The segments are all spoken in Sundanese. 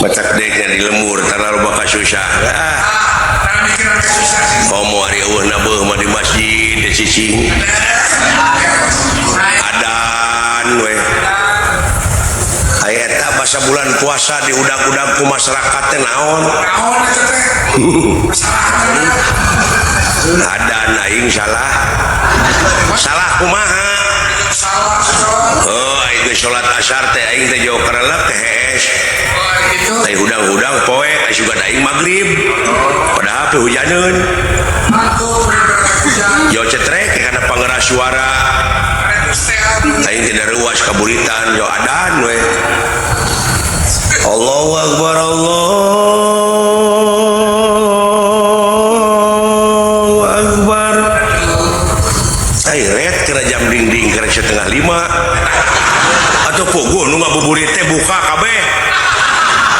Matak dek di lembur terlalu bakal susah. Ah. Komo ari eueuh na beuh mah di masjid di cicing. Adan we. Aya eta basa bulan puasa diudag-udag ku masyarakat teh naon? Naon eta teh? Adan aing salah. Salah kumaha? Salah salah. Oh, aing geus salat asar teh aing teh jauh karelep teh hees. Oh, gitu. Ai hudang-hudang poe ai sugan aing magrib. Padahal teh hujaneun. Aku hujan. Jauh cetrek kana pangeras suara. Aing teh ruas kaburitan jauh adan we. Allahu akbar, Allahu akbar. Ai ret kena jam dingding kena 4:30. Atau puguh nu ngabuburit teh buka kabeh.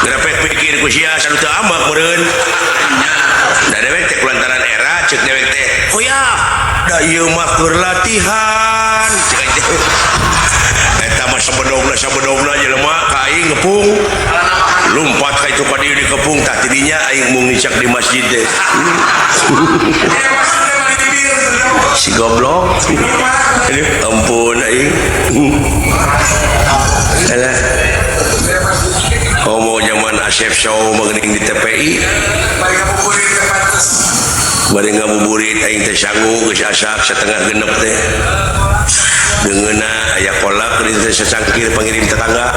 Gerepek pikir ku sia sanu teu ambak meureun. Da dewek teh kulantaran era ceuk dewek teh. Hoya, da ieu mah keur latihan. Ceuk aing teh. Eta mah sabedogna jelema ka aing ngepung. Lumpat ka itu ka dieu dikepung tah tidinya aing mung nicak di masjid teh. Si goblok. Aduh, ampun aing. Alah. Homo zaman Asep Show mah geuning di TPI. Bari ngabuburit aing teh sangu geus asak 5:30 teh. Deungeunna aya kolak di teh sacangkir pangirim tetangga.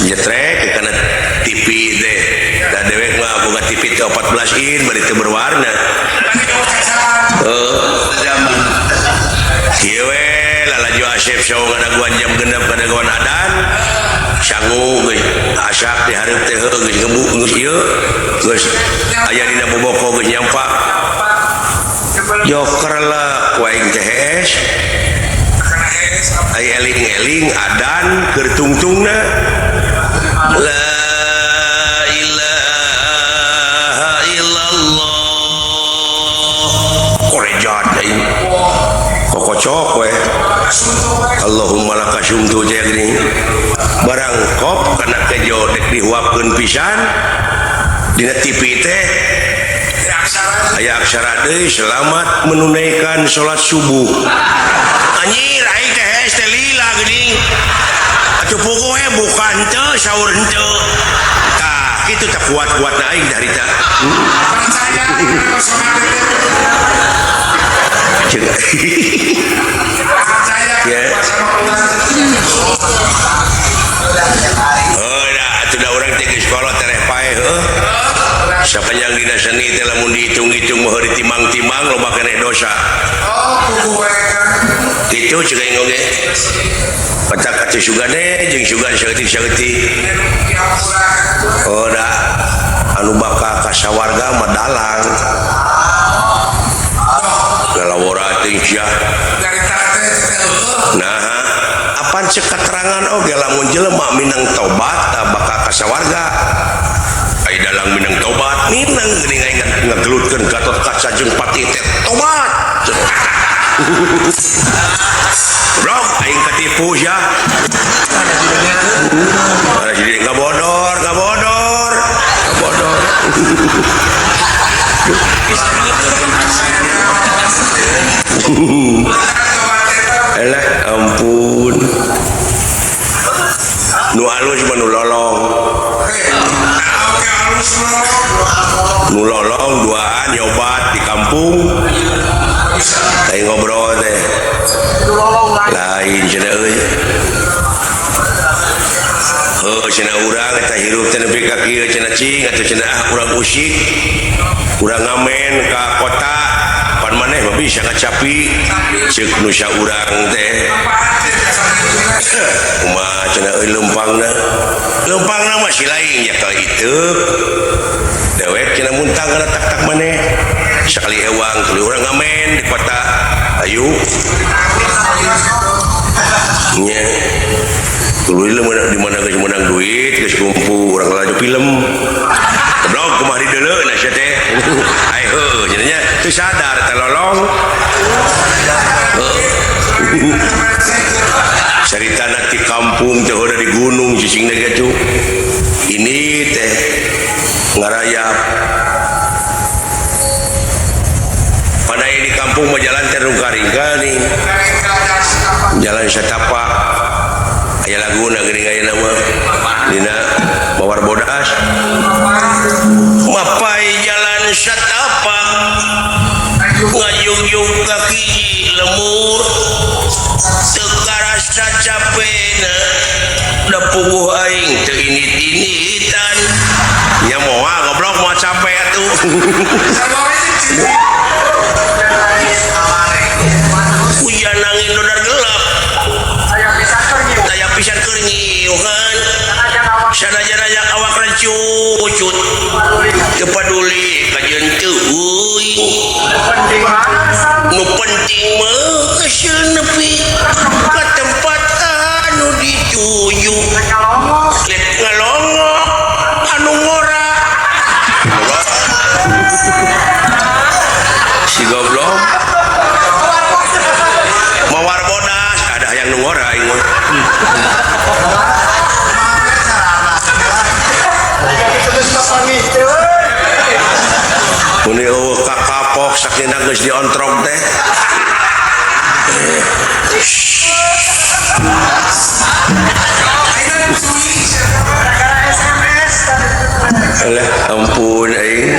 Jetrek kana TV teh. Da dewek mah boga TV teh 14 in bari teu berwarna. Heuh. Kieu we lalajo Asep Show ngadaguan jam 6 ngadaguan adan. Sangu geus asak di hareup teh heuh geus ngebu geus ieu geus aya dina boboko geus nyampak. Joker lah ku aing teh hees. Ai eling-eling adan keur tungtungna. La ilaha illallah. Korejat aing. Kokocok we. Allahumma laka sumtu teh geuning. Barang kop kana kejo dek dihuapkeun pisan dina TV teh aya aksara deui selamat menunaikan salat subuh. Anjir aing teh hees teh lila geuning. Atuh puguh we buka henteu sahur henteu. Tah kitu tah kuat-kuatna aing dari tah. Percaya percaya Ya. sama Allah. Heuh da atuh da urang teh geus kolot tereh paeh heuh. Sapanjang dina seni teh lamun dihitung-hitung mah ditimang-timang loba keneh dosa. Oh, puguh we kan. Kitu ceuk aing oge. Pacak atuh sugane jeung sugan saeutik-saeutik. Oh da anu bakal ka sawarga mah dalang. Lalawora teh sia. Nah, apan cek keterangan oge lamun jelema minang tobat tah bakal ka sawarga. Ai dalang minang tobat, minang geuning aing ngagelutkeun Gatot Kaca jeung Patih teh tobat. Blok aing katipu sia. Presiden ngabodor, ngabodor, ngabodor. Elah ampun. Nu alus mah nu lolong. Nu lolong duaan nyobat di kampung. Kayak ngobrol teh. Lain cenah euy. Heuh cenah urang eta hirup teh nepi ka kieu cenah cing atuh cenah ah urang usik. Urang ngamen ka kota pan maneh mah bisa kacapi ceuk nu saurang teh. Kumaha cenah euy leumpangna? Leumpangna mah si lain ya ka iteuk. Dewek cenah muntang kana tak-tak maneh. Sakali ewang tuluy urang ngamen di kota. Ayu. Nya. Tuluy di mana geus menang duit geus kumpul urang laju film. Goblok kumaha dideuleu sia teh. Ai heuh cenah nya teu sadar teh lolong. Caritana ti kampung teh heuda di gunung cicingna ge atuh. Kampungna geuning ayeuna mah dina Mawar Bodas mapai jalan satapak ngajugjug kaki lemur teu karasa capena da puguh aing teu init-initan nya moal goblok moal capek atuh. Hujan angin dodar gelap daya pisan keur nyiuhan sanajan awak recucut teu paduli kajeun teuing nu penting mah geus nepi ka tempat anu dituju rek ngalongok anu ngora si goblok Mawar Bodas ada yang nu ngora aing mah. Muni eueuh kakapok sakina geus diontrog teh. Alah ampun aing.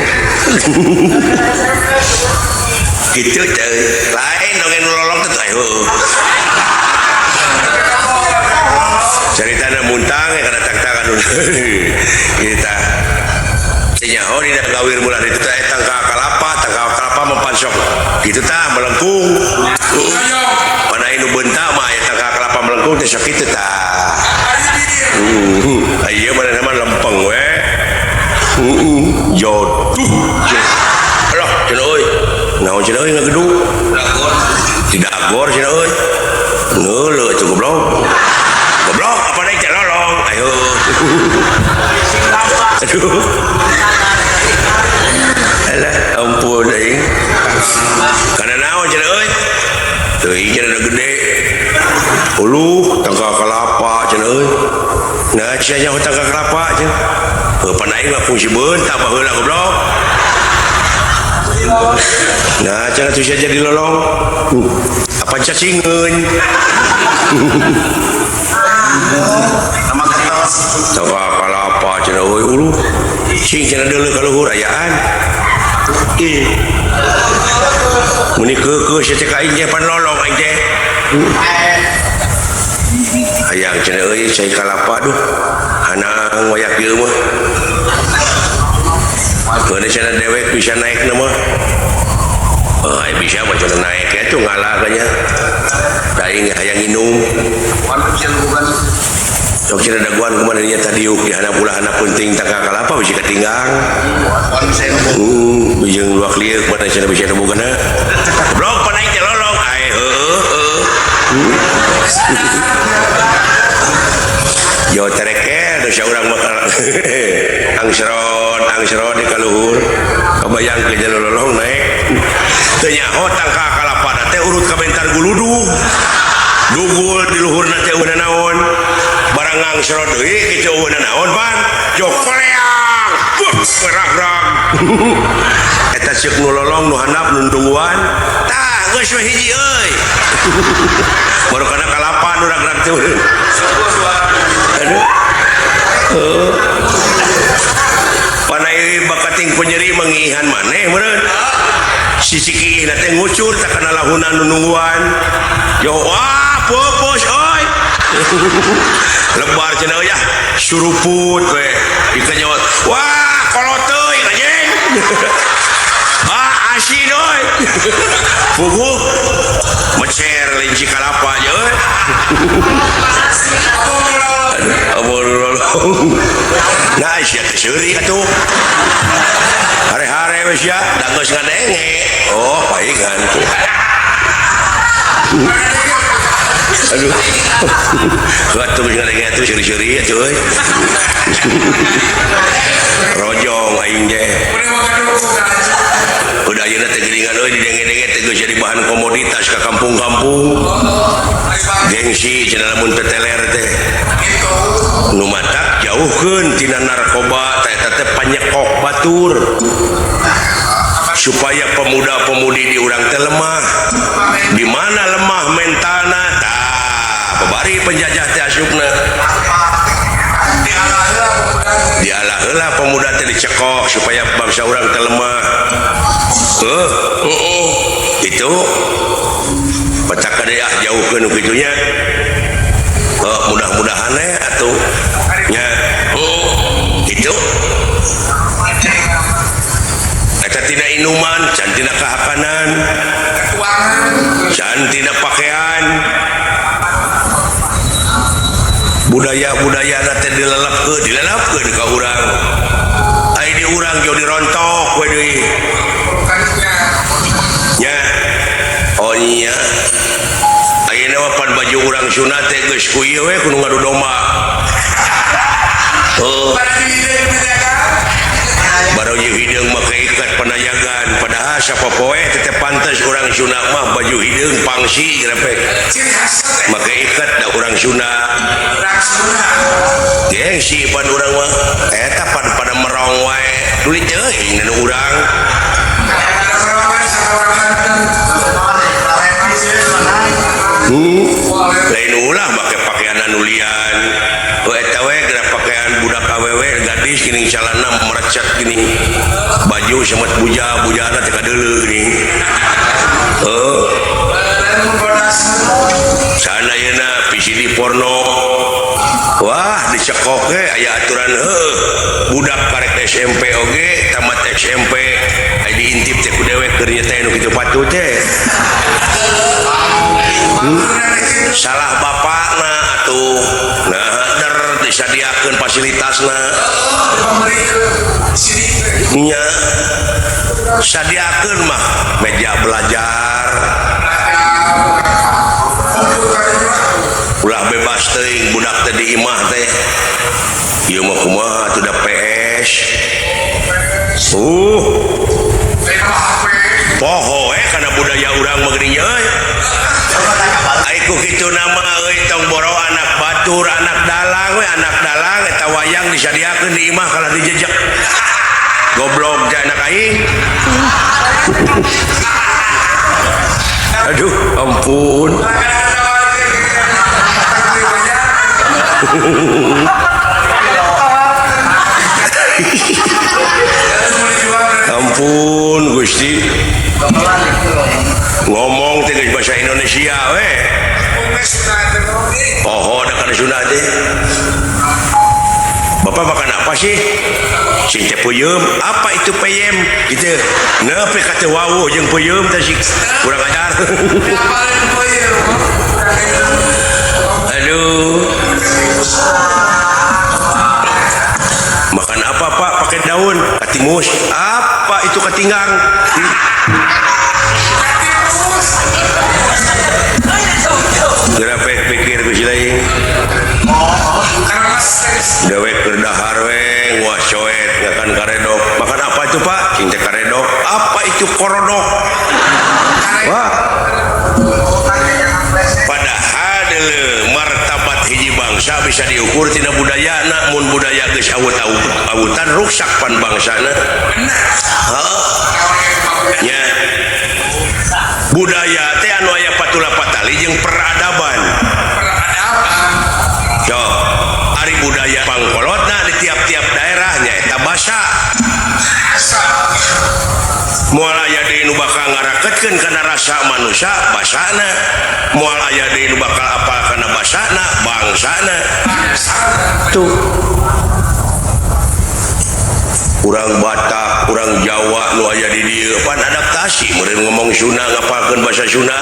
Kitu teh lain dongeng nu lolong teh ayo. Caritana muntang kana tang-tangan kita. Nyaho dina gawir bulan itu teh tangka kalapa mempansok kitu tah melengkung. Mana nu beunta mah aya tangka kalapa melengkung teh sok kitu tah. Ieu mana mah lempeng we. Jodoh. Alah cenah euy. Naon cenah euy ngagedung? Dagor cenah euy. Ngeuleuh atuh goblok. Goblok apa naik teh lolong. Ayo. Aduh. Alah ampun aing. Kana naon cenah euy? Teuing cenah gede. Uluh tangka kalapa cenah euy. Nah sia nyaho tangka kalapa cenah. Heuh pan aing mah fungsi beunta baheula goblok. Nah cenah tuh sia jadi lolong. Apa cacingeun. Tangka kalapa cenah euy uluh. Cing cenah deuleu ka luhur ayaan. Ih. Muni keukeuh sia teh ka aing teh pan lolong aing teh. Hayang cenah euy cai kalapa duh. Hanang wayak ieu mah. Keun cenah dewek bisa naik na mah. Oh, bisa mah cenah naik ya tuh ngalah kanya. Da aing hayang nginum. Sok cenah daguan kumaha nya tadiuk di handap ulah handap penting tangka kalapa bisi katinggang. Jeung luak lieu kumaha cenah bisa nebugana. Goblok pan aing teh lolong. Ae heueuh heueuh. Yo terekel dosa urang mah angsrot di kaluhur. Kabayang ke jalan lolong naik. Teu nyaho tangka kalapa teh urut ka bentar guludug. Dugul di luhurna teh eueuh naon. Barang angsrot deui kitu eueuh naon pan. Jo koleang. Buh rag-rag. Eta ceuk nu lolong nu handap nu nungguan. Tah geus we hiji euy. Baru kana kalapa nu rag-rag teh. Aduh. Panai bakating penyeri mengihan maneh meureun. Sisi kiihna teh ngucur tak kana lahuna nu nungguan. Yo wah popos euy. Lebar cenah euy ah suruput we. Ieu nyawa wah kolot teuing anjing. Ah asin euy. Puguh mecer linci kalapa nya euy. Nah sia teh seuri atuh. Hare-hare we sia da geus ngadenge. Oh paingan tuh. Aduh. Atuh geus ngadenge atuh seuri-seuri atuh euy. Rojong aing teh. Udah ayeuna teh geuningan euy didenge-denge teh geus jadi bahan komoditas ka kampung-kampung. Gengsi cenah lamun teu teler teh. Nu matak jauhkeun tina narkoba teh eta teh panyekok batur. Supaya pemuda-pemudi di urang teh lemah. Di mana lemah mentalna? Tah, Babari penjajah teh asupna. Dialah heula pemuda teh dicekok supaya bangsa urang teh lemah. Itu pecak kade ah jauhkeun nu kitu nya. Mudah-mudahan atuh nya. Itu eta tina inuman, can tina kahakanan, can tina pakaian. Budaya-budaya teh dilelepkeun ka urang. Ai di urang jauh dirontok we deui. Nya. Oh iya. Ayeuna mah pan baju urang Sunda teh geus ku ieu we kudu ngadu domba. Oh. Baru ieu hideung make ikat panayagan, padahal sapopoe teh pantes urang Sunda mah baju hideung pangsi repek. Make ikat da urang Sunda. Gengsi pan urang mah eta pan pada merong wae. Tuluy teuing nu urang. Lain ulah make pakaian anu lian. Eta we geura pakaian budak awewe gadis geuning calana merecet geuning. Baju samet buja, bujana teh kadeuleu geuning. Heuh. Sana ayeuna VCD porno. Wah, dicekok ge aya aturan heuh. Budak karek SMP oge, tamat SMP aya diintip teh ku dewek keur nya teh nu kitu patut teh. Salah bapakna atuh. Nah, der disadiakeun fasilitasna. Nya sadiakeun mah meja belajar. Ulah bebas teuing budak teh di imah teh. Ieu mah kumaha atuh da PS. Poho we kana budaya urang mah geuning euy. Ai ku kitu nama euy tong boro anak batur, anak dalang we, anak dalang eta wayang disadiakeun di imah kalah dijejek. Goblok teh anak aing. Aduh, ampun. Ampun Gusti. Ngomong teh geus bahasa Indonesia we. Oh, da kana Sunda teh. Bapak makan apa sih? Sing teh peuyeum. Apa itu peyem? Gitu. Nepi ka teu wawuh jeung peuyeum teh sih. Kurang ajar. Aduh. Makan apa Pak? Pakai daun. Katimus. Apa itu katinggang? Geura pikir ku si lain. Dewek keur dahar we, wah coet ngakan karedok. Makan apa itu Pak? Cing teh karedok. Apa itu korodok? Wah. Padahal deuleu martabat hiji bangsa bisa diukur tina budayana. Mun budaya geus awut-awutan ruksak pan bangsana. Heuh. Nya. Budaya teh anu aya patula patali jeung peradaban. Sok, ari budaya pangkolotna di tiap-tiap daerah nyaeta basa. Moal aya deui nu bakal ngaraketkeun kana rasa manusia basana. Moal aya deui nu bakal apal kana basana bangsana. Tuh. Urang Batak, urang Jawa nu aya di dieu pan adaptasi meureun ngomong Sunda ngapalkeun bahasa Sunda.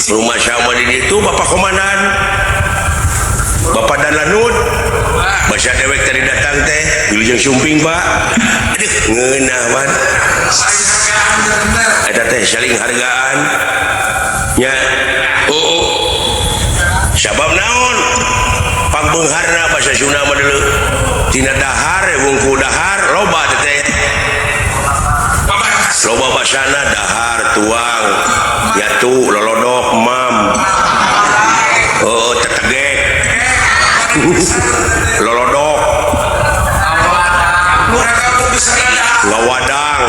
Rumah sama di dieu tuh Bapak Komandan. Bapak dan Lanud. Bahasa dewek tadi datang teh, wilujeng sumping, Pak. Aduh, ngeunah pan. Eta teh saling hargaan. Nya. Oh. Sabab naon? Pangbeungharna bahasa Sunda mah deuleu. Tina dahar wungkul dahar loba teh. Loba basana dahar tuang yatu lolodok mam. Oh, tetegek. Lolodok. Ngawadang.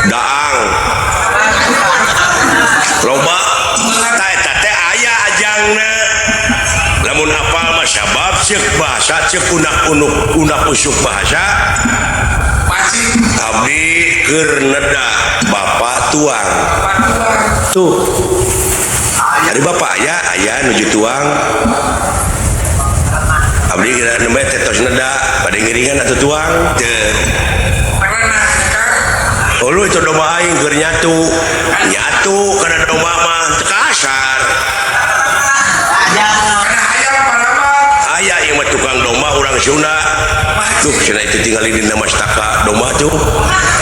Daang. Loba. Lamun apal mah sabab ceuk bahasa ceuk unak-unuk unak usuk bahasa abdi keur neda bapak tuang. Tuh. Ari bapak aya aya nuju tuang. Abdi geura nembe teh tos neda bade ngiringan atuh tuang teu. Oh, itu domba aing keur nyatu. Nyatu kana domba mah teu kasar. Aya ieu mah tukang domba urang Sunda. Tuh cenah itu tinggali dina mastaka domba tuh.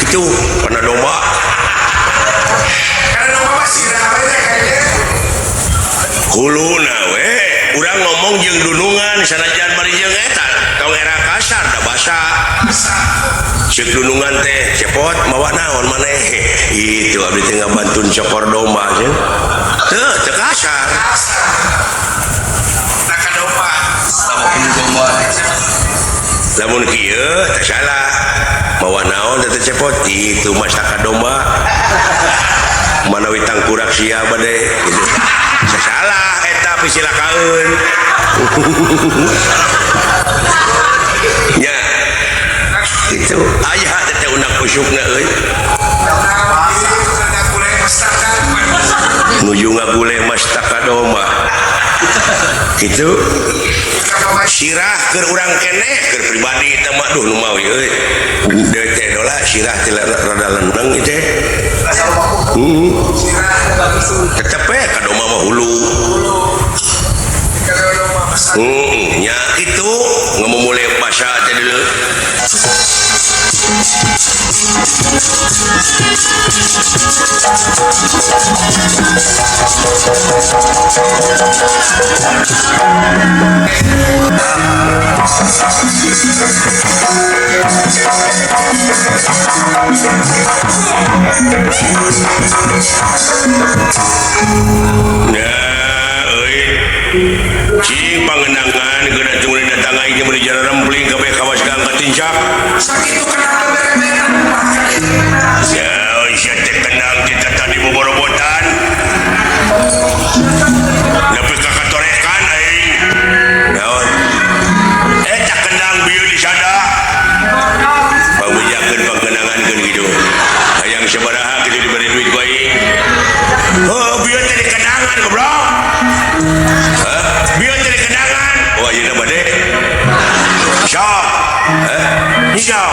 Kitu kana domba. Kana domba mah sirah we kayaknya. Huluna we urang ngomong jeung dunungan sanajan bari jeung eta tong era kasar da basa. Ceuk dunungan teh cepot mawa naon maneh. Itu abdi teh ngabantun cokor domba cenah. Teu teu kasar. Taka domba. Lamun kieu teh salah. Mawa naon teh cepot itu mastaka domba. Manawi tangkurak sia bade gitu. Salah eta pisilakaeun. Nya. Itu aya teh unak usukna euy. Nuju ngagule mastaka domba. Gitu. Sirah keur urang keneh keur pribadi eta mah duh nu mawi euy. Deui teh dola sirah teh rada lendeng ieu teh. Tetep we ka domba mah hulu. Nya kitu ngamumule basa teh deuleu. Nah, euy. Cing pangenangan geuna tunggu datang aing meuli jalan rempling kabeh kawas ka angkat tincak. Sakitu kenang berebetan Ya, sia teh kenang kita tadi boborobotan. Nepi ka katorekan aing. Naon? Eta kendang bieu disada. Pangbejakeun pangkenangankeun kitu. Hayang sabaraha kitu diberi duit ku aing. Oh, bieu teh dikenangan goblok. Hah? Bieu teh dikenangan. Oh, ayeuna bade. Sok. Hah? Sok.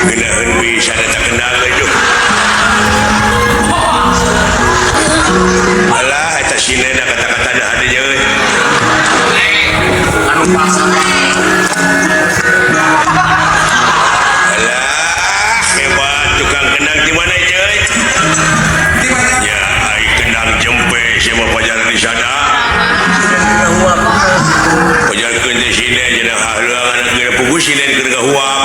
Geunaheun bisa eta kendang euy. Alah eta sinena kata-kata dah hadinya euy. Alah hebat tukang kendang di mana ieu euy? Di mana? Ya ai kendang jempe sia mah pajar di sada. Pajarkeun teh sinen cenah hahleuangan geura puguh sinen keur ngahuap.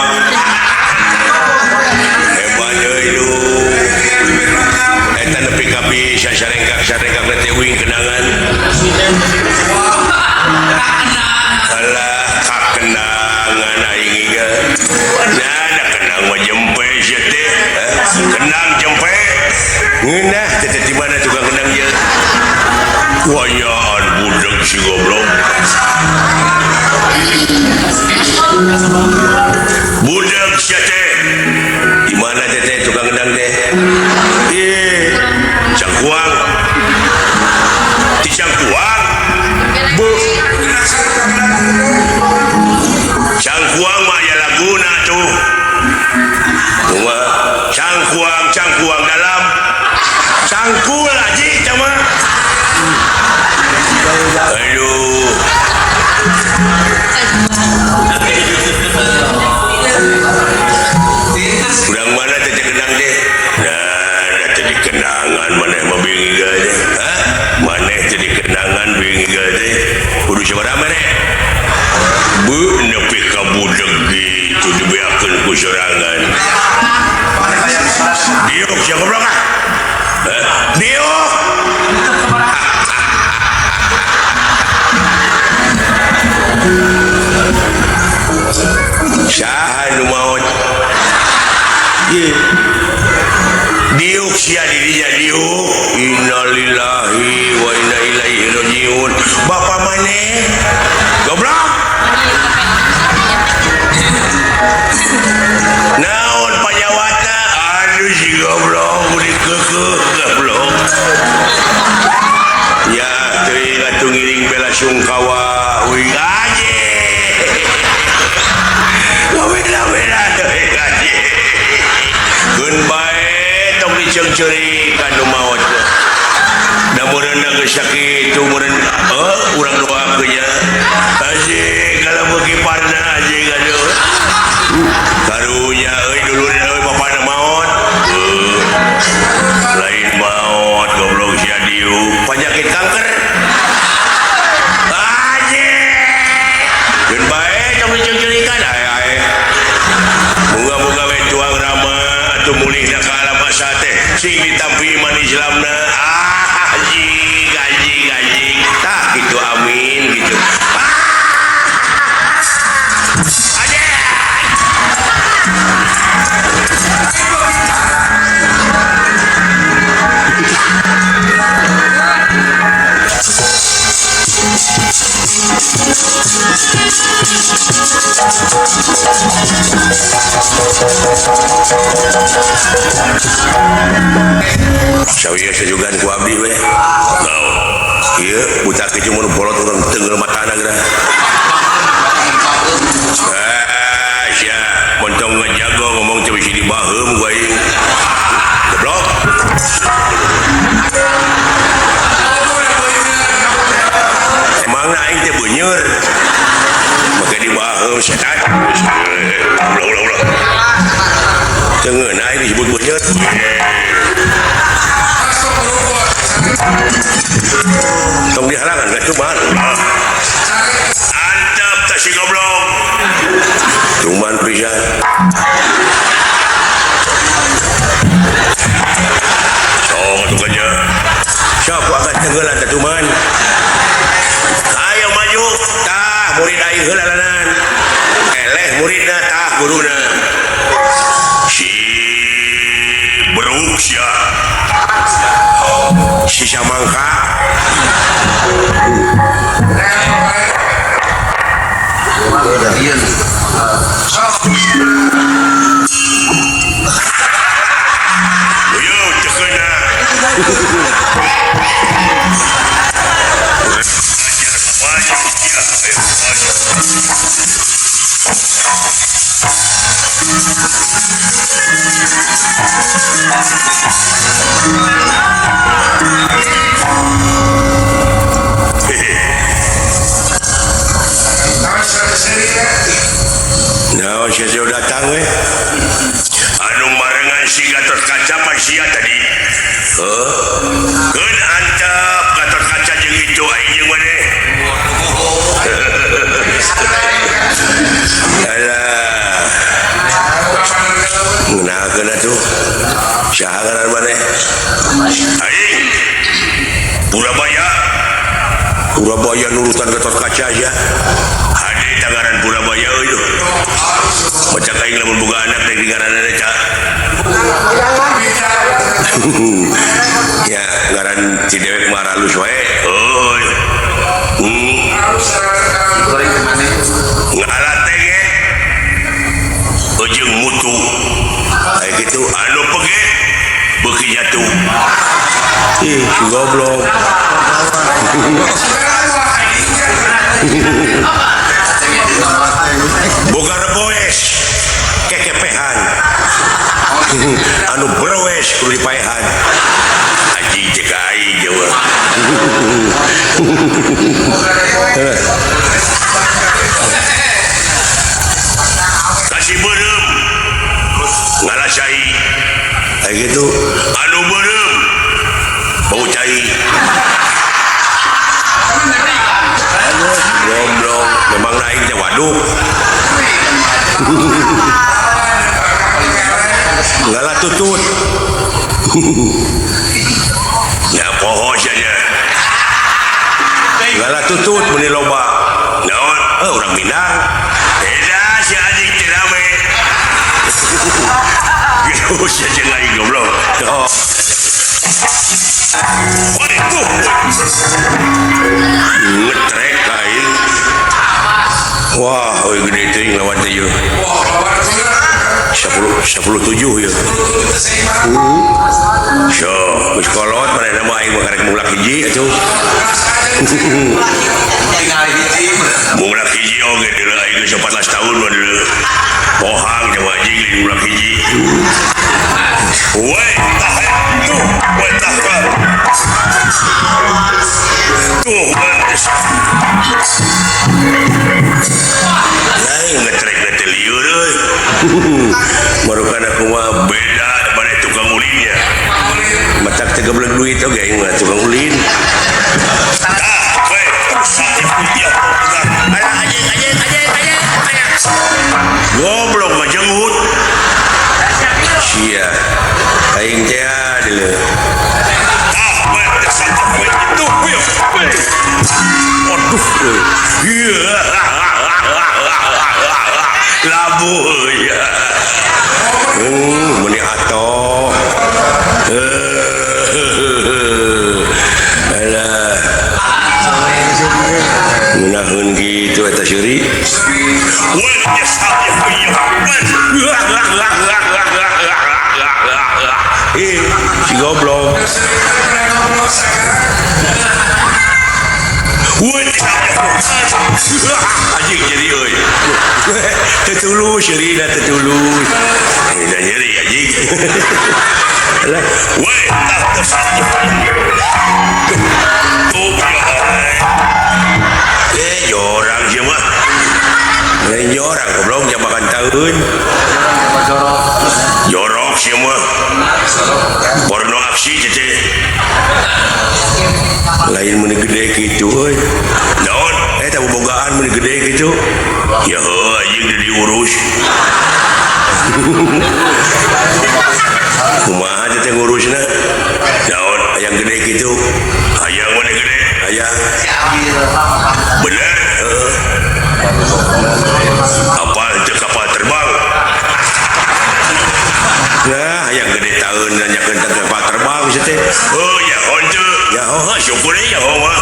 Hebat euy lu. Eta nepi ka bisa sarengkak-sarengkak teh uing kenangan. Alah kakenangan aing ieu. Nah, da kenang mah jempe sia teh. Kenang jempe. Ngeunah teh di mana tukang kenang ieu? Wayaan budeg si goblok. Budeg sia teh. Di mana teh teh tukang kendang teh? Ih, cangkuang. Di cangkuang. Bu. Cangkuang mah aya laguna tuh. Kumaha? Cangkuang, cangkuang dalam. Cangkul aji cama. Aduh. Urang mana teh kendang teh? Nah, teh di kenangan maneh mah bingung teh. Hah? Maneh teh di kenangan bingung teh. Kudu sabaraha mere? Bu nepi ka budeg gitu dibeakeun ku sorangan. Diuk sia goblok ah. Diuk. Saha nu maot? Ye. Diuk sia dirinya diuk. Innalillahi wa inna ilaihi rajiun. Bapak maneh? Goblok. Naon panyawatna? Aduh si goblok budi keukeuh goblok. Ya teuing atuh ngiring bela sungkawa uing aje. Beda-beda teuing aje. Keun bae tong diceungceurik anu maot. Da meureunna geus sakitu meureun urang doakeun nya. Anjing kalau beuki parna anjing aduh. Karunya euy dulur euy bapana maot. Lain maot goblok sia diuk penyakit kanker. Anjing. Keun bae tong diceungceurikan ae ae. Moga-moga we tuang rama atuh mulihna ka alam asa teh sing ditampi iman Islamna. Ah anjing anjing anjing. Tah kitu amin gitu. Sawieu sajugan ku abdi we. Naon? Ieu buta kieu mun bolot urang tenggel matana geura. Ah, sia, montong ngajago ngomong teh bisi dibaheum ku aing. Goblok. Emangna aing teh beuneur. Make dibaheum setan. Ulah ulah ulah. Teu ngeunah aing disebut beuneur. Tong dihalangan gak cuman. Antep teh si goblok. Cuman pisan. Sok atuh kanya. Sok akan tenggelan teh cuman. Ayo maju tah murid aing heula lanan. Eleh muridna tah guruna. Si beruk sia. Sisa mangka. Yo cekena. Nah, sia datang we. Anu marengan si Gatot Kaca pan sia tadi. Heuh. Keun antep Gatot Kaca jeung itu aing jeung maneh. Alah. Ngeunahkeun atuh. Saha ngaran maneh? Aing. Purabaya. Purabaya nurutan Gatot Kaca sia. Hade tangaran Purabaya euy. Macam aing lamun boga anak teh ngaranna ca. Ya ngaran si dewek mah halus wae. Euy. Ngalah teh ge ujung mutu. Aya kitu anu pege beuki jatuh. Ih, si goblok. Boga reboes kekepehan. Anu berwes kudu dipaehan. Anjing cek aing jawa. Kasih beureum ngalah cai. Aya kitu anu beureum bau cai. Goblok, memang aing teh waduk. Ngalah tutut. Ya poho sia nya. Ngalah tutut meuni loba. Naon? Urang Minang. Beda si anjing teh rame. Gitu sia jeung aing goblok. Oh. Waduh. Ngetrek aing. Wah, euy gede teuing lawan teh ieu. 10 17 ya. So, geus kolot manehna mah aing mah karek mulak hiji atuh. Mulak hiji oge deuleu aing geus 14 tahun mah deuleu. Pohang jeung anjing lain mulak hiji. Woi, tah tuh, woi tah. Tuh, lain ngetrek teh lieur euy. Barukan aku mah beda daripada tukang ulinnya. Matak teh geblek duit oge aing mah tukang ulin. Tah, we, anjing anjing anjing anjing. Goblok mah jengut. Sia. Aing teh deuleu. Tah, we, satu we itu we. Waduh. Labuh ya. Meni atoh. Alah. Ngeunaheun kitu eta seuri. Si goblok. Anjing jadi euy. Teu tulus seurina teu tulus. Da nyeri anjing. Lah, woi, jorang sia mah. Lain jorang goblok jabakan taeun. Jorok sia mah. Porno aksi teh. Lain meuni gede kitu euy. Naon? Eta bobogaan meuni gede kitu. Ya heuh anjing teu diurus. Kumaha teh ngurusna? Naon hayang gede kitu? Hayang meuni gede, hayang. Bener? Heeh. Kapal teu kapal terbang. Nah, hayang gede taeun nanyakeun teh kapal terbang sia teh. Oh ya henteu. Ya heuh syukur ya mah.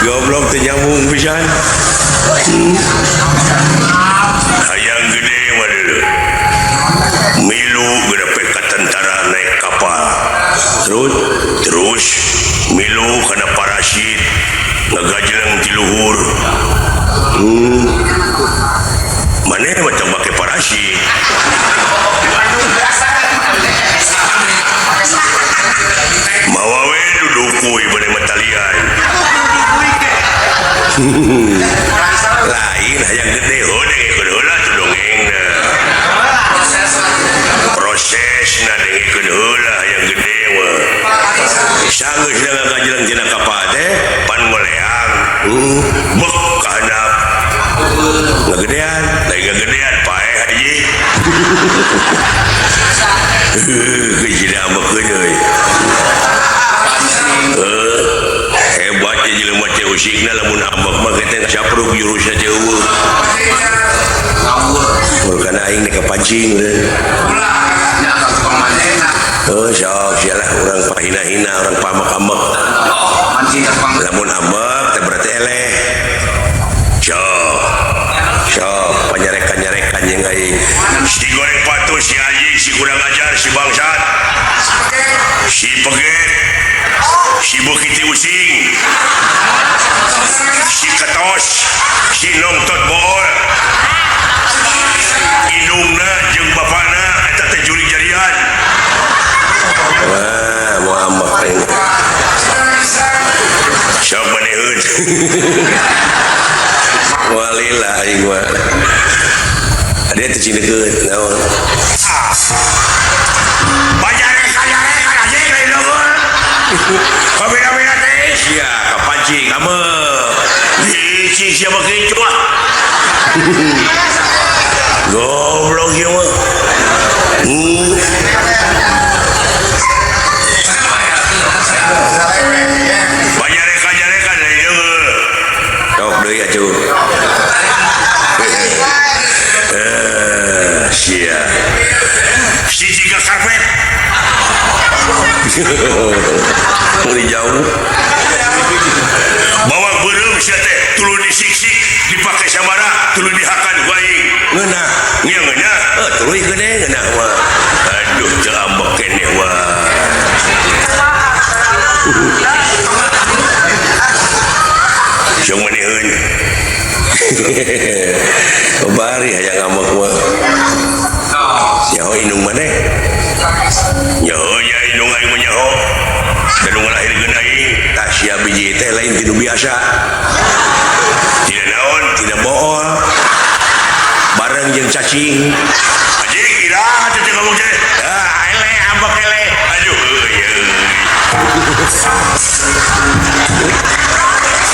Goblok teu nyambung pisan. Hayang gede mah deuleu. Milu geura ka tentara naik kapal. Terus milu kana parasit ngagajleng ti luhur. Maneh mah teu make parasit. Mawa we duduk kuy bade matalian. Lain hayang gede heuh dengekeun heula tuh dongengna. Prosesna dengekeun heula hayang gede mah. Sanggeus ngagajleng tina kapal teh pan ngoleang. Bek ka handap. Ngagedean, lain ngagedean paeh haji. Heuh, jadi ambekeun euy. Hebat ya jelema teh usikna lamun ambek mah teh capruk jurusna teh eueuh. Mun kana aing nek kapancing euy. Heuh sok sia lah urang pahina-hina urang pamak-ambek. Lamun ambek teh berarti eleh. Sok. Sok panyarekan-nyarekan jeung aing. Si goreng patuh si anjing si kurang ajar si bangsat. Si peget. Si bukiti using. Si ketos, si nongtot bool. Indungna jeung bapana eta teh jurig jarian. Wah, mau ambek aing. Sok maneheun. Walila aing mah. Ada teh cinekeun naon. Bajarekan anjing lain luhur. Kabina-bina teh sia kapancing ambek. Licik sia mah kitu ah. Goblok ieu mah. Siga karpet. Ngeri jauh. Bawang beureum sia teh tuluy disiksik dipake sabara tuluy dihakan ku aing. Ngeunah. Nya ngeunah. Heuh tuluy gede ngeunah mah. Aduh teu ambek keneh wah. Jeung maneheun. Bari hayang ngambek mah. Nyaho indung maneh. Nyaho nya indung aing mah nyaho. Da nu ngalahirkeun aing tah sia biji teh lain ti nu biasa. Tidak naon, tidak bool. Bareng jeung cacing. Anjing iraha teh ngomong teh. Ah eleh ambek eleh. Aduh euy.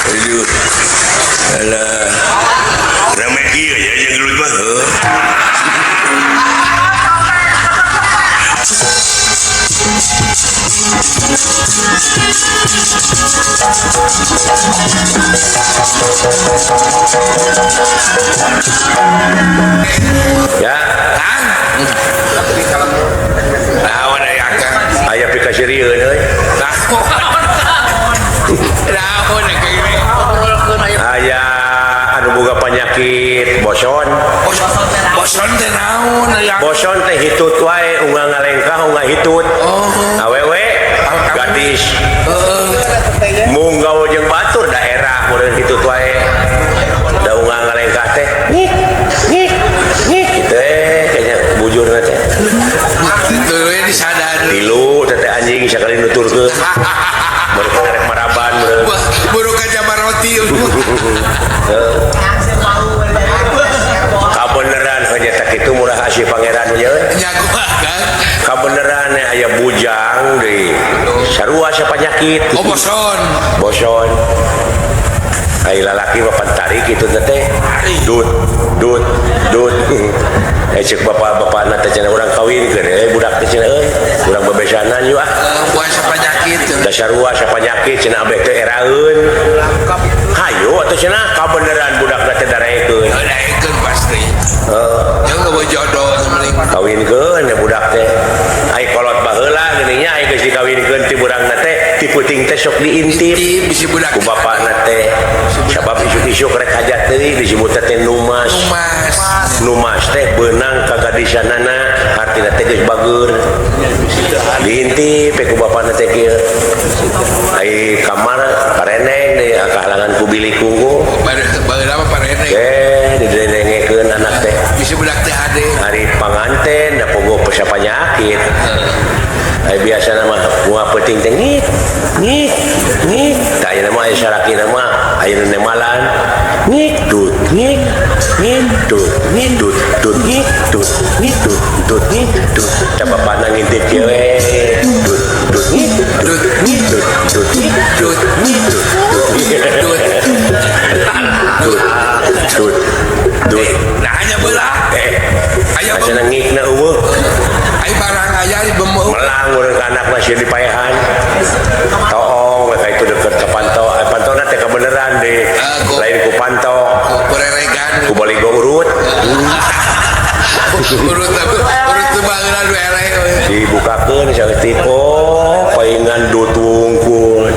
Aduh. Alah. Rame ieu ya jeung gelut mah. Heuh. Ya, Kang. Naon aya Kang? Aya pikasirieun euy. Naon Aya anu boga penyakit boson. Boson teh naon aya? Boson teh hitut wae unggal ngalengkah unggal hitut. Oh. Awewe gadis. Heeh. Mung gaul jeung batur daerah meureun hitut wae. Da unggal ngalengkah teh ngik ngik ngik kitu kayaknya bujurna teh. Tuluy disadar. Tilu teh anjing sakali nuturkeun. Baru rek maraban meureun. Buru ka Jamaroti. Kabeneran hanya tak itu murah asih pangeran nya. Kabeneran aya bujang deui. Sarua sapanyakit. Oh boson. Boson. Ai lalaki mah pantarik kitu teh. Dut dut dut. Eh cek bapak-bapakna teh cenah urang kawinkeun euy budak teh cenah euy. Urang bebesanan yeuh ah. Buah sapanyakit. Da sarua sapanyakit cenah abeh teh eraeun. Hayu atuh cenah kabeneran budakna teh darekeun. Darekeun pasti. Heeh. Jeung eueuh jodoh mending kawinkeun ya budak teh. Ai kolot baheula geuning nya ai geus dikawinkeun ti burangna teh ti peuting teh sok diintip. Bisi budak ku bapakna teh. Sabab isuk-isuk rek hajat deui disebut teh numas. Numas. Numas teh beunang ka gadisanana hartina teh geus bageur. Diintip ku bapakna teh kieu. Ai kamar pareneng deui kahalangan ku bilik unggul. Baheula mah pareneng. Eh didengekeun anak teh. Bisi budak teh ade. Hari panganten da pogo penyakit. Ai biasana mah bunga peuting teh ngik ngik ngik. Tah ayeuna mah aya salakina mah aya nu nemalan. Ngik dut ngik ngik dut ngik dut dut ngik dut ngik dut dut ngik dut. Tah bapana ngintip kieu we. Dut dut ngik dut ngik dut dut ngik dut ngik dut dut dut dut dut. Nah hanya belah. Aya cenah ngikna eueuh. Ai barang aya bemeuh. Melang urang ka anak masih dipaehan. Toong we ka itu deket ka panto. Pantona teh kabeneran deui. Lain ku panto. Ku reregan. Ku baligo urut. Urut urut teu baheula nu eleh. Dibukakeun saeutik oh paingan dut wungkul.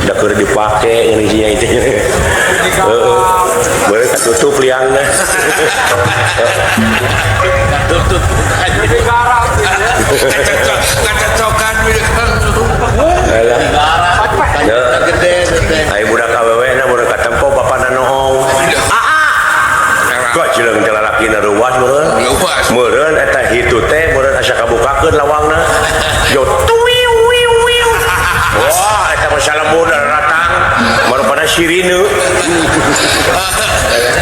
Da keur dipake ini sia itu. Heeh. Boleh katutup liangna. Tutup. Kacocokan Alah. Ai budak awewe na budak katempo bapana noong. Aa. Kok cileung teh lalakina ruas meureun. Meureun eta hitu teh meureun asa kabukakeun lawangna. Yo tuwiu wiu wiu. Wah, eta mah salembur datang marupana sirine.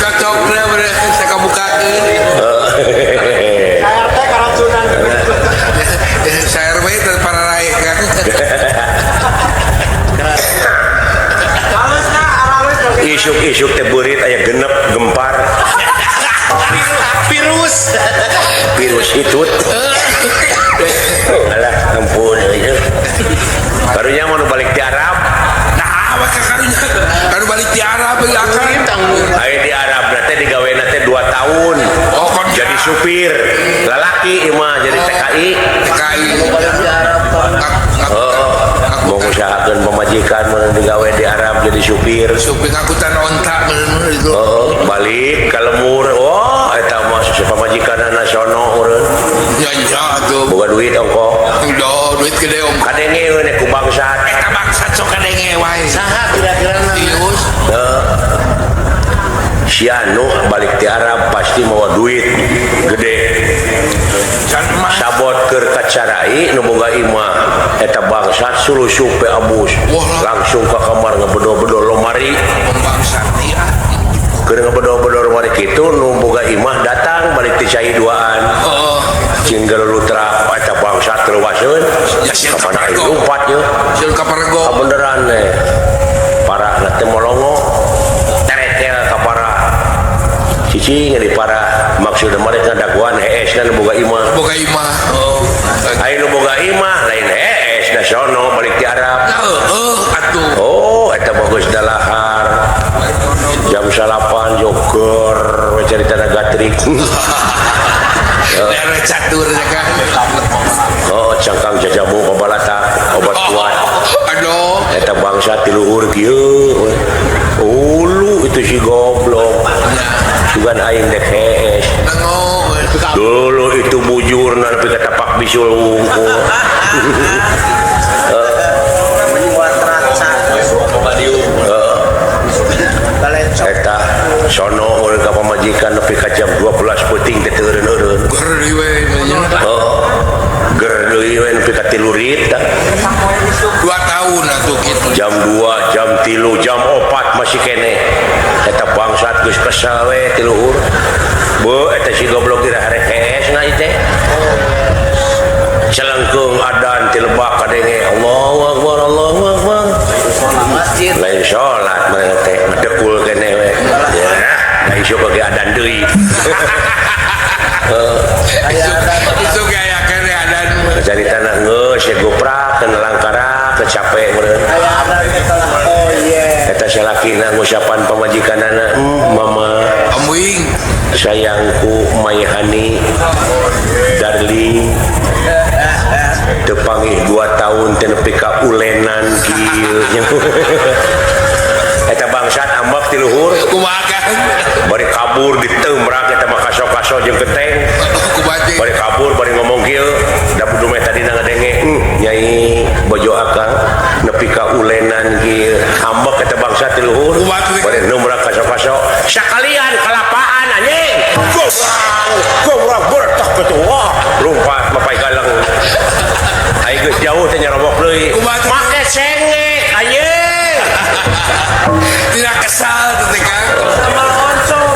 Cocokna meureun asa kabukakeun. Air teh karacunan. Sair we teh pararae kan. Isuk-isuk teh beurit aya genep gempar. Virus. Virus hitut. Alah ampun euy. Karunya mun balik di Arab. Nah, maka karunya karu balik di Arab euy akang. Aya di Arab teh digawena teh 2 tahun. Oh, kon jadi supir lalaki. aki mah jadi TKI. TKI. Oh, mau ngusahakeun pamajikan mun digawe di Arab jadi supir. Supir angkutan onta bener itu. Oh, balik ka lembur. Oh, eta mah pamajikanna sono urang. Ya ya atuh. Boga duit ongko. Udah duit gede ongko. Kadenge we ku bangsat. Eta bangsat sok kadenge wae. Saha kira-kira Tius. Si anu balik ti Arab pasti mawa duit gede. Sabot keur kacarai nu boga imah eta bangsat sulusup pe abus. Langsung ka kamar ngebedol-bedol lomari. Bangsat ieu. Keur ngebedol-bedol lomari kitu nu boga imah datang balik ti cai duaan. Heeh. Cing gelutra eta bangsat leuwaseun. Ya sieun Kapan kaparego. lompat yeuh. Sieun kaparego. Kabeneran teh. Parahna teh molongo. Teretel ka parah. Cicing di parah maksudna mereka daguan hees dan boga imah. Boga imah. Oh. Aya nu boga imah lain hees da sono balik ti Arab. Heeh atuh. Oh, eta bagus dalahar. Jam 9 joger we caritana gatrik. Lere catur ya kan. Oh, cangkang jajamu kabalata obat kuat. Aduh. Eta bangsa ti luhur kieu. Ulu itu si goblok. Sugan aing dek hees. Dulu itu bujur nepi ka tapak bisul wungkul. Eta sono urang ka pamajikan nepi ka jam 12 peuting teh teu eureun-eureun. Ger deui we nya. Heeh. Ger deui we nepi ka 3 rit tah. 2 tahun atuh kitu. Jam 2, jam 3, jam 4 masih keneh. Eta bangsat geus kesel we ti luhur. Beuh eta si goblok ira harek hees na ieu teh. Celengkeung adan ti lebak kadenge Allahu Akbar Allahu Akbar. Lain salat maneh teh ngedekul keneh we. Ya, da isuk ge adan deui. Isuk aya keneh adan. Caritana geus ya goprak kana langkara kecape meureun. Eta salakina ngusapan pamajikanana, mama amuing sayangku Mayhani darling teu panggih 2 tahun teh nepi ka ulenan kieu. Eta bangsat ambek ti luhur. Kumaha kan? Bari kabur diteumrak eta mah kaso-kaso jeung genteng. Kumaha teh? Bari kabur bari ngomong kieu, da budu meh tadina ngadenge, nyai bojo akang nepi ka ulenan kieu. Ambek eta bangsat ti luhur. Bari neumrak kaso-kaso. Sakalian kalapaan anjing. Goblok, goblok bertak kitu. Wah, lompat mapai galang. Ai geus jauh teh nyarobok deui. Make sengek anjing. Tidak kesal teh Kang. Sama oncom.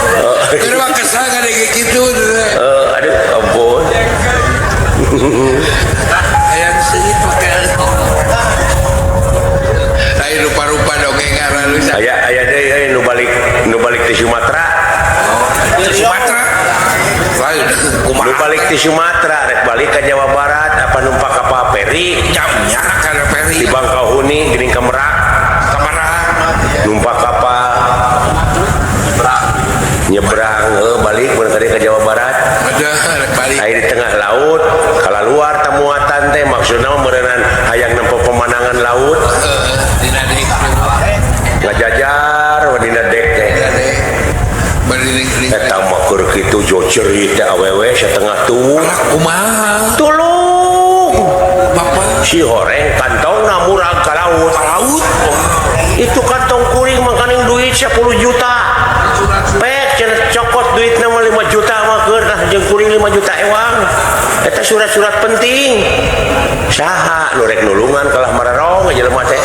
Keur mah kesal ngadenge kitu teh. Aduh ampun. Hayang seungit make. Lain rupa-rupa dongeng aralus. Aya aya deui euy nu balik ti Sumatera. Sumatera. Lain kumaha? Nu balik ti Sumatera rek balik ka Jawa Barat apa numpak kapal feri? Jamnya kana feri. Di Bangkauhuni geuning ka Merak. Ka Merak. Numpak kapal nyebrang balik mun ka Jawa Barat. Balik. Aya di tengah laut, kalaluar tamuatan teh maksudna meureunnan hayang nempo pemandangan laut. Dina dek. Ngajajar we dina dek teh. Eta mah keur kitu jocerit teh awewe satengah tuwuh. Kumaha? Tulung. Bapak si horeng kantongna murag ka laut. Ka laut. Itu kantong kuring mangkaning duit 10 juta. Pek cenah cokot duitna mah 5 juta mah keur tah jeung kuring 5 juta ewang. Eta surat-surat penting. Saha nu rek nulungan kalah mararong jelema teh.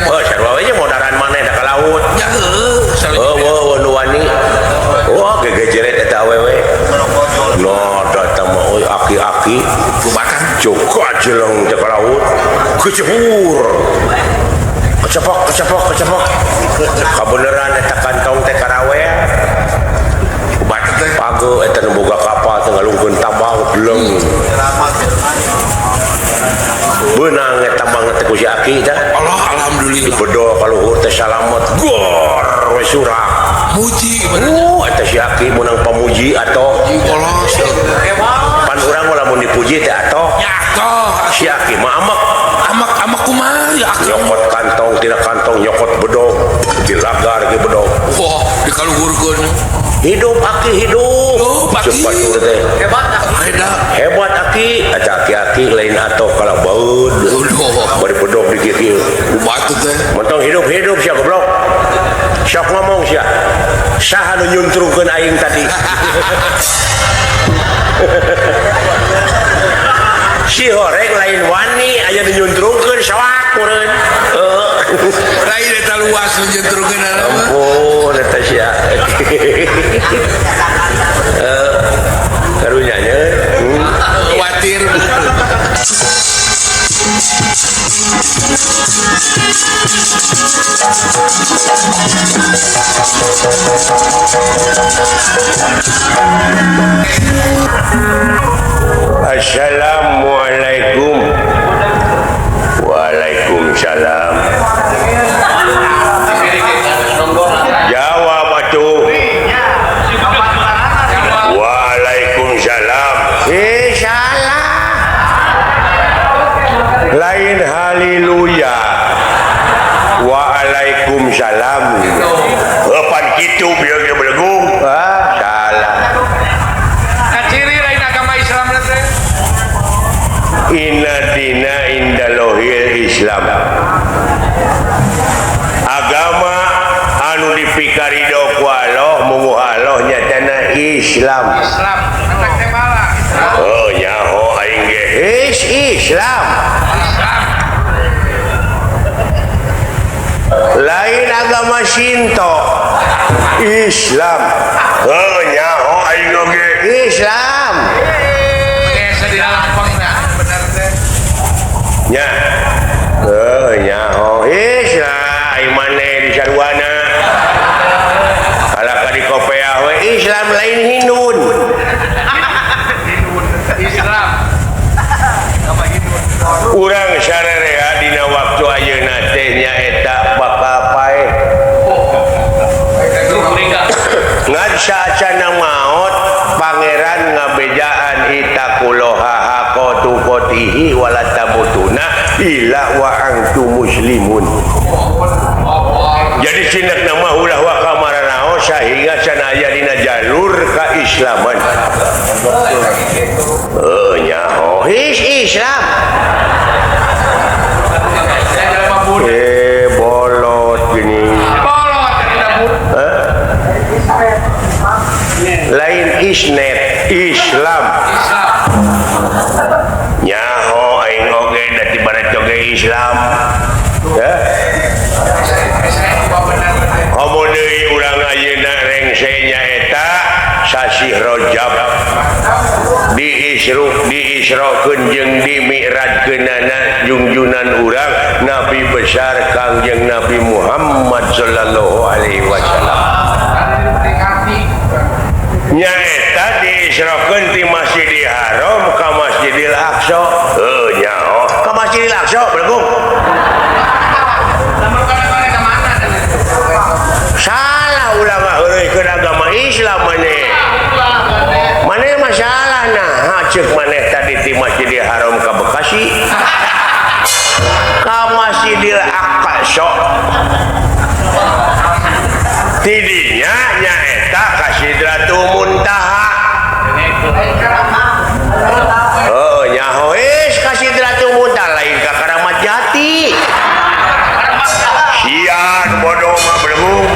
Oh, sarua we jeung modaran maneh da ka laut. Ya heueuh. Heueuh nu wani. Wah, gegejeret eta awewe. No, datang mah euy aki-aki kumaha joko jeleng teh ka laut. Kecebur. Kecepok, kecepok, kecepok. Kabeneran eta kantong teh karawe. Pago eta nu boga kapal teh ngalungkeun tambang bleng. Beunang eta tambang teh ku si aki teh. Allah alhamdulillah. Dibedol ka luhur teh salamet. Gor we surak. Muji eta si aki meunang pamuji atoh. Allah pan urang Urang mah lamun dipuji teh atoh. Ya atoh. Si Aki mah amek. Amek amek kumaha ya Aki? Nyokot kantong tina kantong nyokot bedog dilagar ge bedog. Wah, dikaluhurkeun. Hidup Aki hidup. Hidup Aki. Cepat teh. Hebat Aki. Hebat Aki. Aca aki-aki lain atoh kalah baeud. Bari bedog di kieu. Batu teh. Mentong hidup-hidup sia goblok. Sok ngomong sia. Saha nu nyuntrungkeun aing tadi? Si horeng lain wani aya nu nyuntrungkeun soak meureun. Heuh. Lain eta luas nu nyuntrungkeun mah. Ampun eta sia. Karunya nya. Khawatir. Assalamualaikum. Waalaikumsalam. Jawab atuh. Waalaikumsalam. Salah. Lain haleluya. Waalaikumsalam. Eupan kitu bieu ge belegung. Ah, salah. Kaciri lain agama Islam teh. Inna dina indalohil Islam. Agama anu dipikarido ku Allah munguh Allah nyatana Islam. Islam. Atak teh bala. Oh nyaho aing ge Islam. Islam. Lain agama Shinto. Islam. Oh nyaho aing oge Islam. Geus di lampangna bener teh. Nya. Heuh nyaho Islam aing maneh di saruana. Kalah ka di kopeah we Islam lain Hindun. Islam. Urang sarerea dina waktu ayeuna teh nyaeta bakal paeh. Ngan saacana maot pangeran ngabejaan itaqullaha haqqa tuqatihi wala tamutuna illa wa antum muslimun. Jadi sinak nama ulah wa kamaranaos sehingga can aya dina jalur keislaman. Heuh nyaho Islam. Bolot gini. Lain isnet Islam. Nyaho aing oge da ti barat oge Islam. Heh. Komo deui urang ayeuna rengse nyaeta sasih Rajab. Diisrokeun jeung dimi'rajkeunana jungjunan urang Nabi besar Kangjeng Nabi Muhammad sallallahu alaihi wasallam. Nyaeta diisrokeun ti Masjidil Haram ka Masjidil Aqsa. Heuh nyaho ka Masjidil Aqsa belegung. Salah ulah ngaheureuykeun agama Islam maneh. Maneh masalah nah ceuk maneh tadi ti Masjidil Haram ka Bekasi. Ka Masjidil Aqsa. Tidinya nyaeta ka Sidratul Muntaha. Oh nyaho ka Sidratul Muntaha lain ka Karamat Jati. Sian bodoh mah belegung.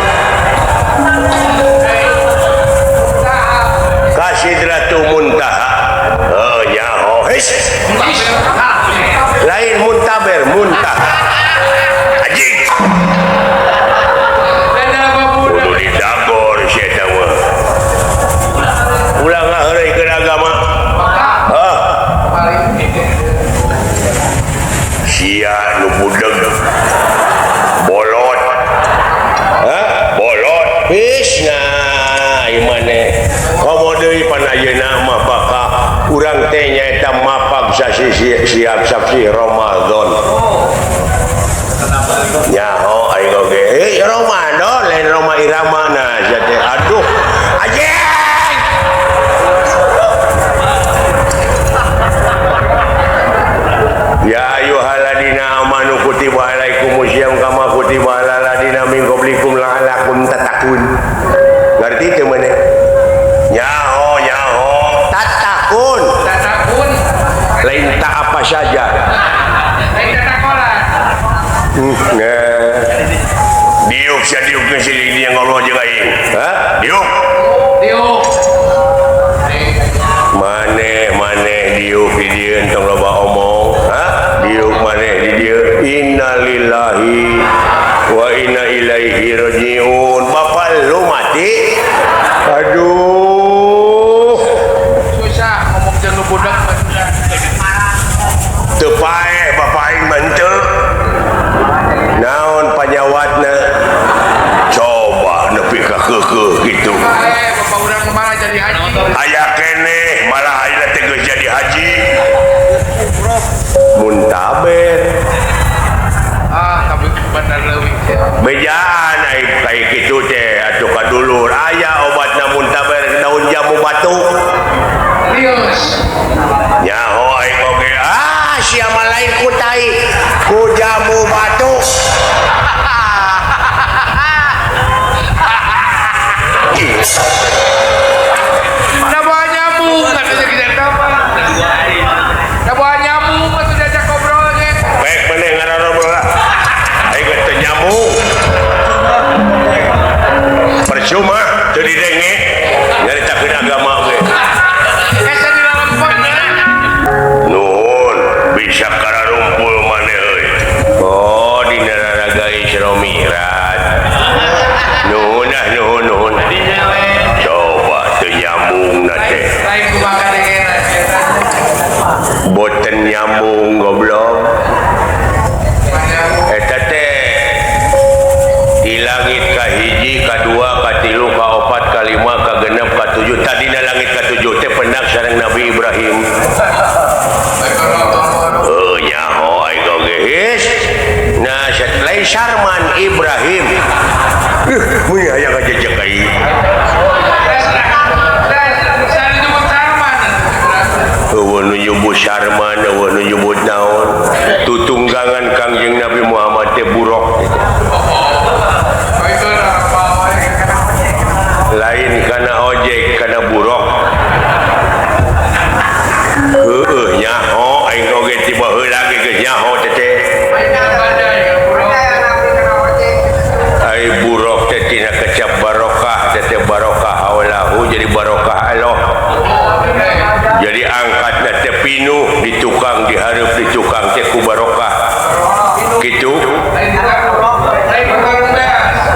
Ka Sidratul Muntaha. Oh nyaho lain muntaber muntaha. Anjing. Kudu didagor sia eta mah. Ulah ngaheureuykeun agama. Hah. Sia nu budeg. Bolot. Hah? Bolot. His nah ieu maneh. Komo deui pan ayeuna mah bakal urang teh nyaeta mapag sasi siap saksi Ramadan. Nyaho aing oge. Ramadan lain Roma Irama nah sia teh. Aduh. Anjing. Kutiba alal ladina min qablikum la'allakum tattaqun. Ngerti teu maneh? Nyaho nyaho tattaqun. Tattaqun. Lain tak apa saja. Lain tatakola. Nah. Diuk sia diuk geus di dia ngobrol jeung aing. Hah? Diuk. Diuk. Maneh maneh diuk di dieu entong loba omong. Hah? Diuk maneh di dieu. Innalillahi wa inna ilaihi rajiun. Bapak lu mati. Aduh. Susah ngomong jeung nu budak mah susah. Teu paeh bapak aing mah henteu. Naon panyawatna? Coba nepi ka keukeuh kitu. Paeh bapak urang malah jadi haji. Aya keneh malah ayeuna teh geus jadi haji. Muntaber. Ah, tapi bener leuwih. Bejaan ai kaya kitu teh atuh ka dulur aya obatna muntaber daun jamu batuk. Serius. Nyaho aing oge. Ah, sia mah lain ku tai, ku jamu batuk. Da bawa nyamuk atuh jadi eta mah. Da bawa nyamuk atuh diajak ngobrol ge. Baik maneh ngarobrol lah. Aing geus teu nyamuk. Percuma teu didenge nyaritakeun agama ge. Hese di lalempon. Nuhun bisa kararumpul maneh euy. Oh, dina raraga Isra Mi'raj. Nuhun ah nuhun nuhun. Coba teu nyambung na teh. Lain kumaha dengena eta. Boten nyambung goblok. Eta teh di langit kahiji, kadua, katilu, kaopat, kalima, kagenep, katujuh. Tadina langit katujuh teh pendak sareng Nabi Ibrahim. Heuh nyaho aing oge his. Nah, lain Sarman Ibrahim. Mun aya ngajejek aing. Eueuh nu nyebut Sarman, eueuh nu nyebut naon. Tutunggangan Kangjeng Nabi Muhammad teh buruk. Lain kana ojek, kana buruk. Heueuh nyaho aing oge tiba heula ge geus nyaho teh teh. Ai buruk teh tina kecap barokah, teh teh barokah haulahu jadi barokah Allah. Jadi angkatna teh pinuh di tukang dihareup di tukang teh ku barokah. Kitu.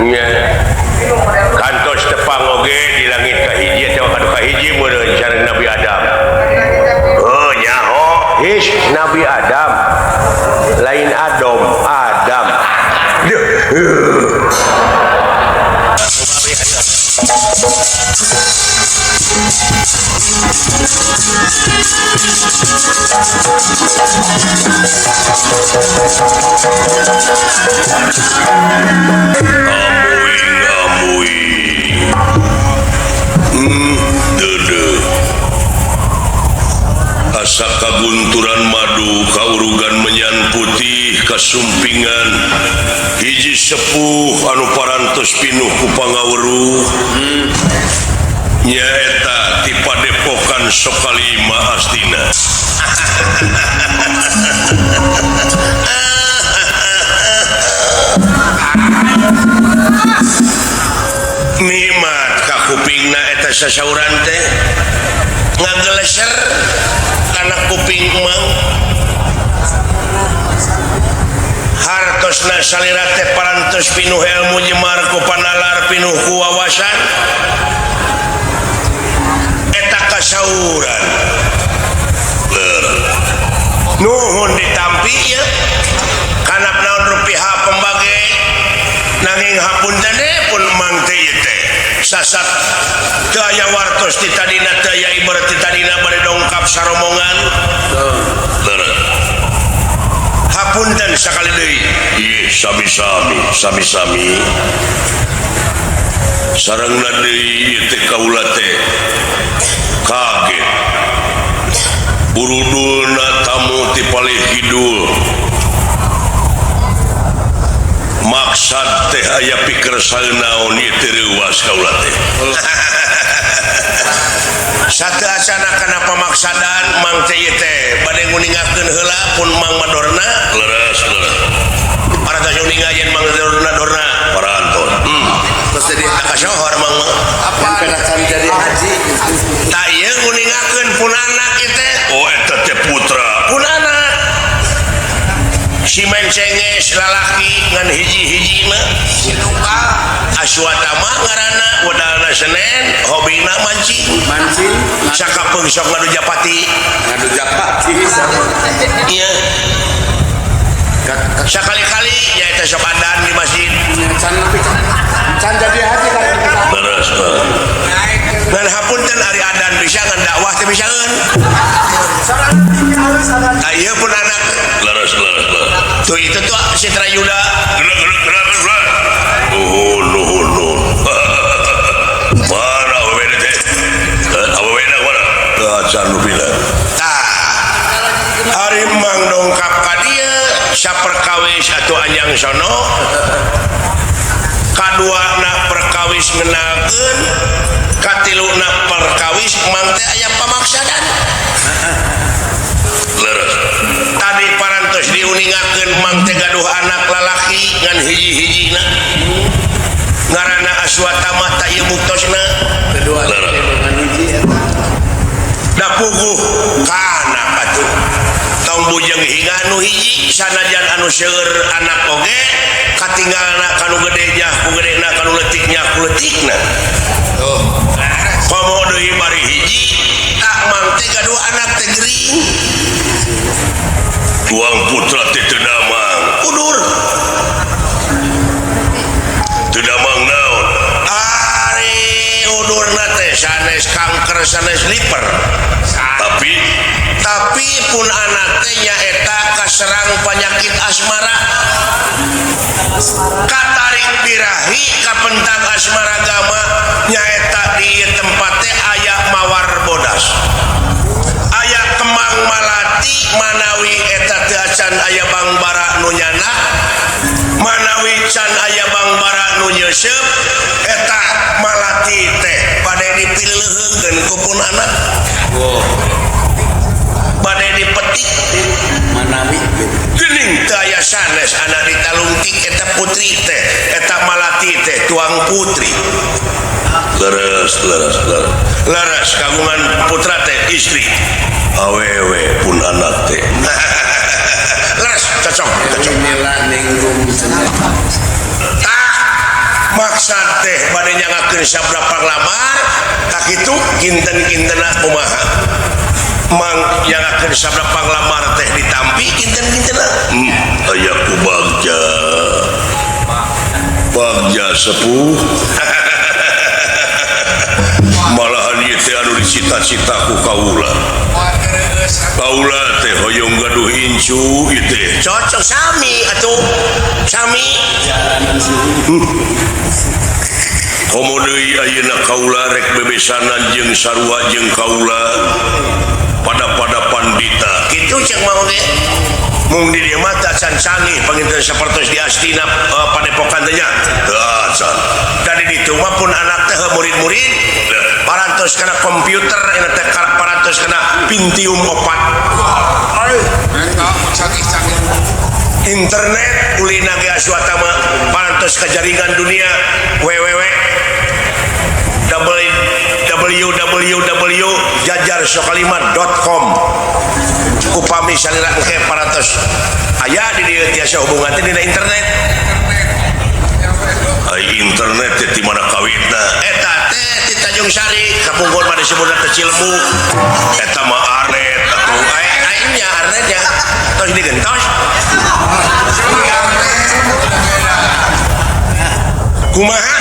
Nya. Kantos tepang oge di langit kahiji atawa kadu kahiji meureun sareng Nabi Adam. Heuh nyaho his Nabi Adam. Lain Adam, Adam. Duh. Amuing amuing. Deudeuh. Asa kagunturan madu kaurugan menyan putih kasumpingan hiji sepuh anu parantos pinuh ku pangaweruh. Nyaeta ti padepokan Sokalima Astina. Nikmat ka kupingna eta sasauran teh ngageleser kana kuping mang. Hartosna salira teh parantos pinuh ilmu jemar ku panalar pinuh ku wawasan. Eta kasauran. Nuhun ditampi ya. Kanap naon rupiah pembage nanging hapunten pun mang teh ieu teh. Sasat teu aya wartos ti tadina teu aya ibarat ti tadina bade dongkap saromongan. Hapunten sakali deui. Ih, sami-sami, sami-sami. Sarengna deui ieu teh kaula teh kaget. Burudulna tamu ti palih kidul. Maksud Maksad teh aya pikersa naon ieu teh reuwas kaula teh. Sateuacana kana pamaksadan Mang teh ieu teh bade nguningakeun heula pun Mang Madorna. Leres leres. Parantos uninga yen Mang Dorna Dorna parantos. Terus jadi Tak kasohor Mang mah. Apa can jadi haji. Tak ieu nguningakeun pun anak ieu teh. Oh eta teh putra. Pun anak. Si mencenges lalaki ngan hiji-hijina. Si nunggal. Aswatama ngaranna wedalna Senen, hobina mancing. Mancing. Sakapeung sok ngadu japati. Ngadu japati. Iya. Sakali-kali nyaeta sok adan di masjid. Can can jadi haji kan. Leres. Ngan hapunten ari adan bisa ngan dakwah teh bisaeun. Tah ieu pun anak. Leres leres leres. Tuh itu tuh si Trayuda. Gerak gerak gerak gerak. Nuhun nuhun nuhun. Mana awewe teh? Awewe na mana? Teu acan nu pina. Tah. Ari Mang dongkap ka dieu saperkawis atuh anjang sono. Kaduana perkawis ngenalkeun, katiluna perkawis Mang teh aya pamaksadan. Leres. Tadi parantos diuningakeun Mang teh gaduh anak lalaki ngan hiji-hijina. Ngaranna Aswatama tah ieu buktosna. Kedua. Leres. Da puguh ka anak atuh. Tong bujeng hingga anu hiji sanajan anu seueur anak oge katinggalna kanu gede nya ku gedena kanu leutik nya ku leutikna. Tuh. Komo deui bari hiji tak Mang teh gaduh anak teh gering. Tuang putra teh teu damang. Udur. Teu damang naon? Ari udurna teh sanes kanker sanes liver. Tapi pun anak teh nyaeta kaserang penyakit asmara. Katarik birahi kapentang asmara gama nyaeta di tempat teh aya mawar bodas. Aya kembang malati manawi eta teu acan aya bangbara nu nyanak, manawi can aya bangbara nu nyeuseup eta malati teh bade dipileuheungkeun ku pun anak. Oh. Bade dipetik manawi geuning teu aya sanes anak ditalungtik eta putri teh eta malati teh tuang putri. Leres leres leres. Leres kagungan putra teh istri. Awewe pun anak teh. Leres cocok cocok. Tah maksad teh bade nyangakeun sabda panglamar tak kitu kinten-kintenna kumaha. Mang nyangakeun sabda panglamar teh ditampi kinten-kintenna. Aya ku bagja. Bagja sepuh. Malahan ieu teh anu dicita-cita ku kaula. Kaula teh hoyong gaduh incu ieu teh. Cocok sami atuh. Sami. Komo deui ayeuna kaula rek bebesanan jeung sarua jeung kaula pada-pada pandita. Kitu cek mah oge. Mung di dieu mah teh can canggih panginten sapertos di Astina padepokan teh nya. Teu acan. Da di ditu mah pun anak teh murid-murid parantos kana komputer eta teh parantos kana Pentium 4. Internet ulina ge Aswatama parantos ka jaringan dunia www www.jajarsokalimat.com. Upami salira engke parantos aya di dieu tiasa hubungan teh dina internet. Ai internet teh di mana kawitna? Eta teh di Tanjung Sari kapungkur mah disebutna teh Cilemu. Eta mah arnet atuh. Ai ai nya arnet nya. Tos digentos. Kumaha?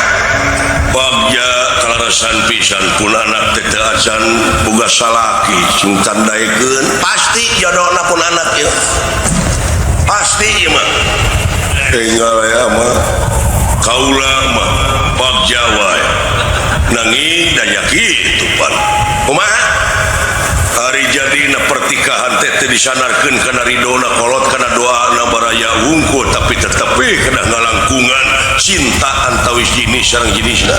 Bagja kalarasan pisan pun anak teh teu acan boga salaki sing can daekeun. Pasti jodohna pun anak ieu. Pasti ieu mah. Enggal ya mah. Kaula mah bagja wae. Nanging da nya kitu pan. Kumaha? Ari jadina pertikahan teh teu disanarkeun kana ridona kolot kana doana baraya wungkul tapi tetep kena ngalangkungan cinta antawis jenis sareng jenisna.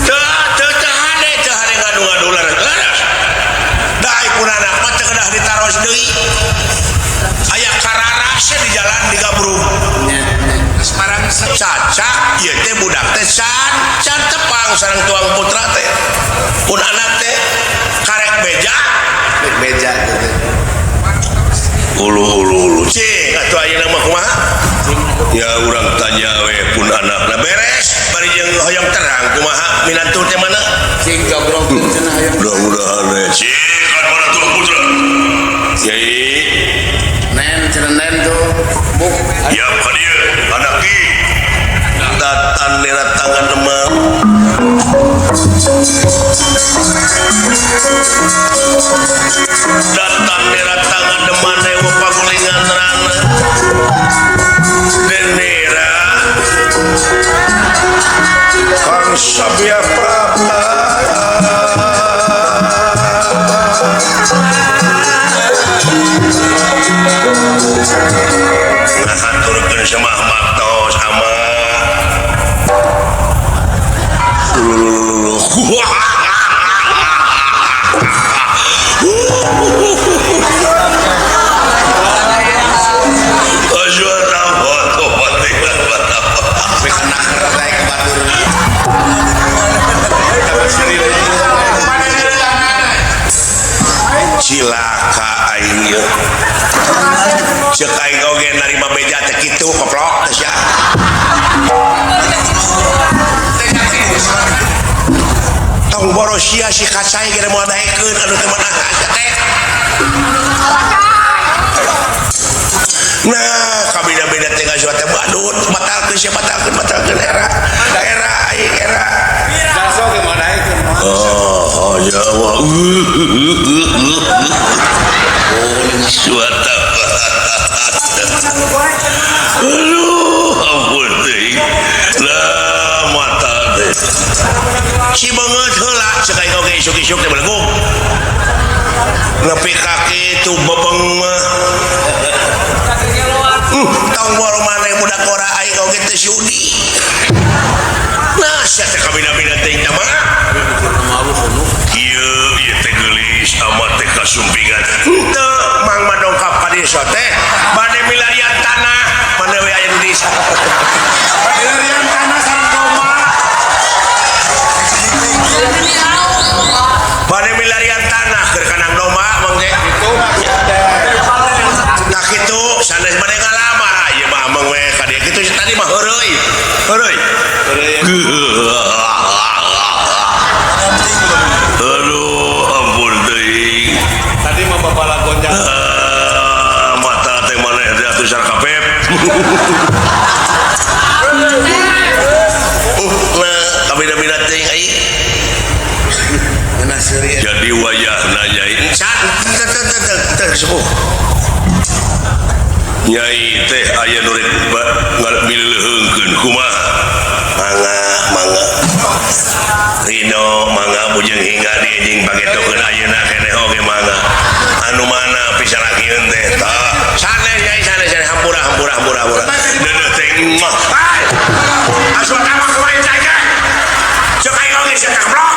Teu teu hade teu hade ngadu-ngadu laras. Da ai pun anak mah teu kedah ditaros deui. Aya kararasnya di jalan di gabrug. Caca ieu teh budak teh can tepang sareng tuang putra teh. Pun anak teh karek beja, beja teh. Ulu ulu ulu. Cing atuh ayeuna mah kumaha? Ya urang tanya we pun anakna beres bari jeung hoyong terang kumaha minantu teh mana? Cing jogrogkeun cenah hoyong. Mudah-mudahan we cing kan mana tuang putra. Yai nen cenah nen tuh. Buk. Ya ka dieu anak ki. Datan tangan demam. Datang tangan deman ewa pagulingan rana. Denera Kang Sabia Prapta. Ngahaturkeun semah maktos ama. Cilaka aing ieu. Ceuk aing oge narima beja teh kitu koplok teh sia. Tong boros sia si kacai ge moal daekeun anu teh manah teh. Nah, kabeda-beda teh ngasuh teh badut, batalkeun sia batalkeun batalkeun era. Era aing era. Jaso ge moal daekeun. Oh, ya Allah. Suata. Aduh, ampun teh. Lah mata teh. Si beungeut heula ceuk aing oge isuk-isuk teh belegug. Nepi ka kitu bebeng mah. Tong boro maneh budak ora aing oge teu sudi. Nah, sia teh kabina-bina teh mah. Kieu ieu teh geulis amat teh kasumpingan. Henteu mang madongkap ka desa teh bade milarian tanah mana we aya di desa. Milarian tanah sareng domba. Bade milarian tanah keur kandang domba mang teh. Kitu mah teh. Nah kitu sanes bade ngalamar ieu mah ameng we ka dieu kitu tadi mah heureuy. Heureuy. Aduh, ampun teuing. Tadi mah bapak lagonjang. Mata teh maneh teh atuh sarkapep. Nah, kabina-bina teuing aing. Ngeunah seuri. Jadi wayahna nyai. Can teu teu teu teu sepuh. Nyai teh aya nu rek ngaleuheungkeun kumaha? Mangga, mangga. Ridho mangga bujeng hingga di jeung pagetokeun ayeuna keneh oge mangga. Anu mana pisalakieun teh tah. Sanes nyai sanes sanes hampura hampura hampura hampura. Deudeuh teh mah. Hai. Asup ka mah kumaha cai teh. Ceuk aing oge sia teh goblok.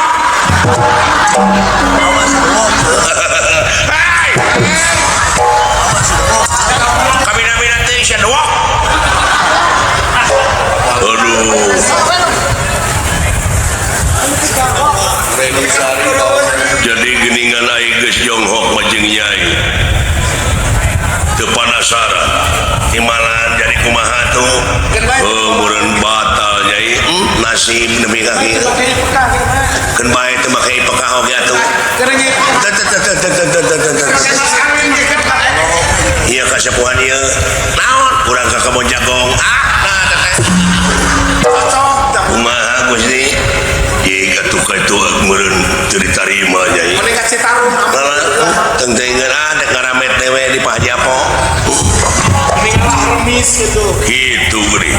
Hai. Kabina-bina teh sia dewok. Aduh. Jadi geningan aing geus jonghok mah jeung nyai. Teu panasaran. Timalan jadi kumaha tuh? Heuh meureun batal nyai. Nasib nepi ka kieu. Keun bae teu make pekah oge atuh. Teu teu teu teu teu teu teu. Ieu kasepuhan ieu. Naon? Urang ka kebon jagong. Ah, nah teh. Kumaha Gusti? Ieu atuh ka itu meureun teu ditarima nyai. Mending ka Citarum. Tengtengeun ah dek ngaramet dewe di Pak Haji Apo. Mending lah remis gitu. Kitu geuning.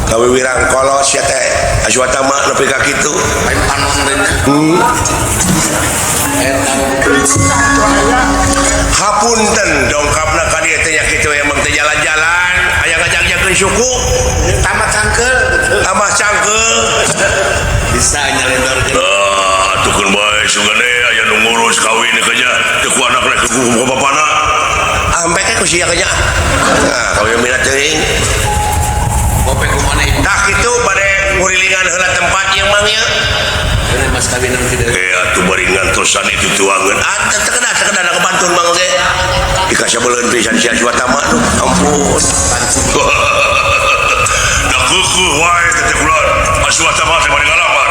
Kawiwirang kolos sia teh Aswatama nepi ka kitu. Lain panon teh. Hapunten dongkapna ka dieu teh nya kitu emang teh jalan-jalan aya ngajak-jakeun suku Tamat cangkeul. Tambah cangkeul. Bisa nyelendor. Ah, tukeun bae sugane aya nu ngurus kawin kerja teu ku anakna ku bapana. Ampe teh ku sia kerja. Nah, kawin minat teuing. Gope kumana ibu? Tah kitu bade ngurilingan heula tempat ieu mang ieu. Bener mas kawinan tidak. Eh atuh bari ngantosan itu tuangeun. Ah, teu kedah kebantun mang oge. Dikasabeuleun pisan sia Suwatama tuh. Ampun. Da keukeuh wae teh kula. Suwatama teh bari ngalamar.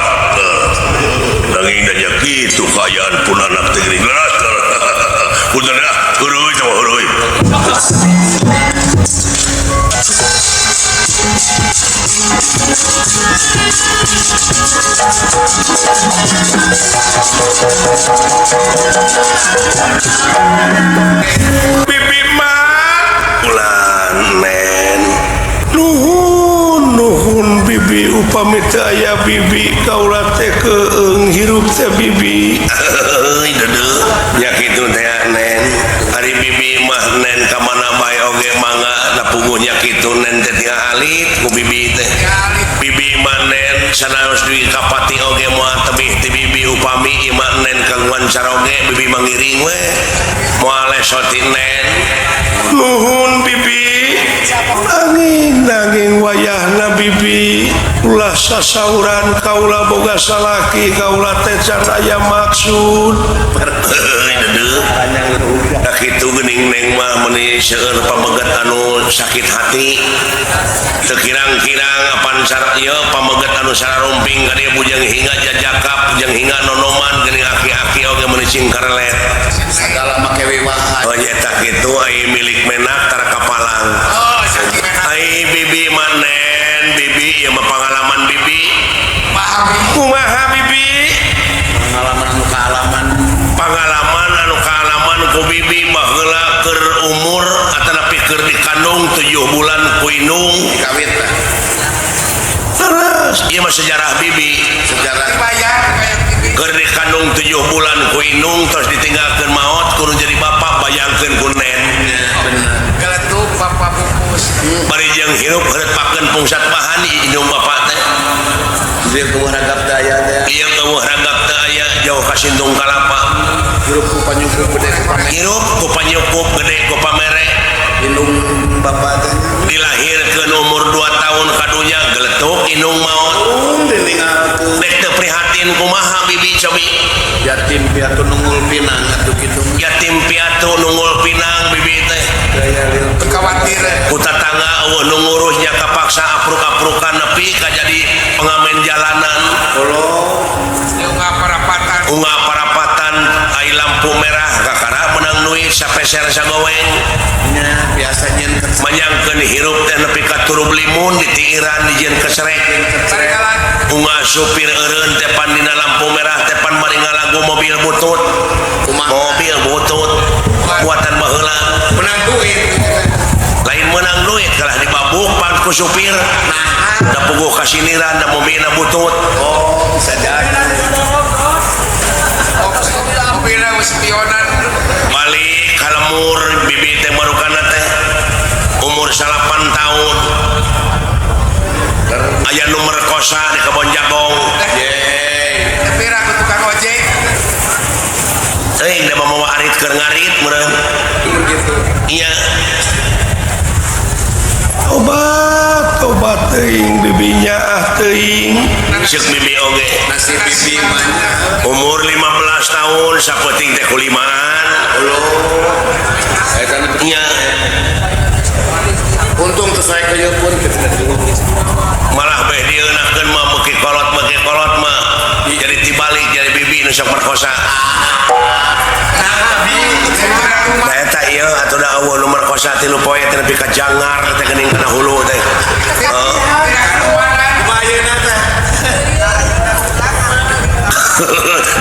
Nanging da nya kitu kaayaan pun anak teh geuning leras. Punten ah, heureui teh heureui. Bibi mah ulah nen. Nuhun nuhun bibi upami teu aya bibi kaula teh keung hirup teh bibi. Euy deudeuh nya kitu teh nen. Ari bibi mah nen ka mana bae oge mangga da puguhnya kitu nen teh tinggal alit ku bibi teh. Bibi mah nen sanaos dugi ka pati oge moal tebih ti bibi upami imah nen kagungan caroge bibi mangiring we. Moal lesot ti nen. Nuhun bibi. Angin nanging wayahna bibi ulah sasauran kaula boga salaki kaula teh can aya maksud. Da kitu geuning neng mah meuni seueur pameget anu sakit hati. Teu kirang-kirang apan ieu pameget anu sararumping ka dieu bujang hingga jajakap bujang hingga nonoman geuning aki-aki oge meuni cing karelet. Sagala make wiwahan. Oh nya tah kitu ai milik menak tara kapalang. Ai bibi manen bibi ieu mah pangalaman bibi. Kumaha bibi? Pengalaman anu kaalaman. Pangalaman anu kaalaman ku bibi baheula keur umur atanapi keur dikandung 7 bulan ku indung kawin tah. Terus ieu mah sejarah bibi. Sejarah keur dikandung 7 bulan ku indung terus ditinggalkeun maot kudu jadi bapak bayangkeun ku nen. Bener. Geletuk bapak pupus. Bari jeung hirup heureutpakeun pungsat bahan indung bapak teh. Ieu keueuh ragap teu aya teh. Ieu keueuh ragap teu aya jauh ka Sintung Kalapa. Hirup ku panyukup gede ku pamere. Hirup ku panyukup gede ku pamere. Indung bapak teh dilahirkeun umur 2 tahun kadunya geletuk indung maot. Ditinggalkeun. Dek teu prihatin kumaha bibi cobi. Yatim piatu nunggul pinang atuh kitu. Yatim piatu nunggul pinang bibi teh. Khawatir ku tatangga eueuh nu ngurusnya kapaksa apruk-aprukan nepi ka jadi pengamen jalanan. Tolong unga parapatan. Unga parapatan ai lampu merah kakara menang duit sapeser sagoweng. Nya biasa nyen manyangkeun hirup teh nepi ka turub limun ditiiran dijieun keserek. Unga supir eureun teh pan dina lampu merah teh pan bari ngalagu mobil butut. Mobil butut buatan baheula. Menang duit. Lain menang duit kalah dibabuk pan ku supir. Nah, da puguh kasiniran da mobilna butut. Oh, bisa jadi. Mobilna spionan. Balik ka lemur bibi teh barukana teh umur 8 tahun. Aya nu merkosa di kebon jagong. Yeay. Tapi ragu tukang ojek. Teuing da mamawa arit keur ngarit meureun. Gitu. Iya. Obat, obat teuing bibinya ah teuing. Ceuk bibi oge. Nasib bibi mah umur 15 tahun sapenting teh kulimaan. Loh. Eta nya. Untung teu sae keuyeukeun kitu. Malah beh dieunakeun mah beuki kolot mah. Jadi tibalik jadi bibi nu sok merkosa. Nah eta ieu atuh da eueuh nu merkosa 3 poe teh nepi ka jangar teh geuning kana hulu teh. Heeh. Kumaha ayeuna teh?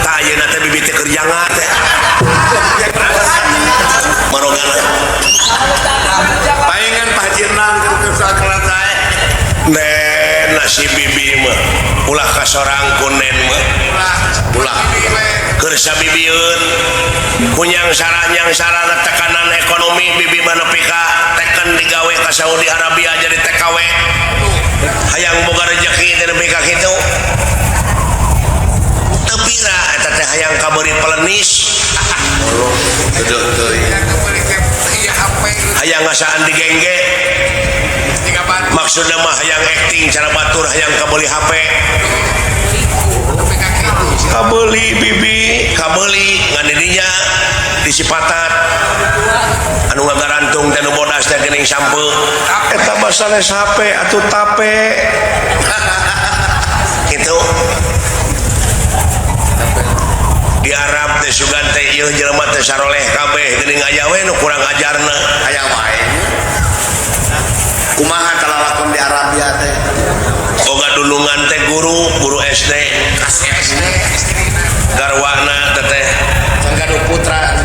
Tah ayeuna teh bibi teh keur jangar teh. Marogana. Paingan Pak Haji Nang keur sakelat sae. Nen nasib bibi mah ulah kasorang ku nen mah. Ulah. Keur Geus sabibieun kunyang sarana tekanan ekonomi bibi mah nepi ka teken digawe ka Saudi Arabia jadi TKW hayang boga rejeki teh nepi ka kitu teu pira eta teh hayang kabeuri pelenis hayang ngasaan digengge maksudna mah hayang acting cara batur hayang kabeuli HP kabeli bibi kabeli ngan didinya disipatat anu ngagarantung teh nu bodas teh geuning sampeu eta mah sanes HP atuh tape kitu di Arab teh sugan teh ieu jelema teh saroleh kabeh geuning aya we nu kurang ajarna aya wae kumaha kalalakon di Arabia teh boga dulungan teh guru guru SD garwana teteh gaduh putra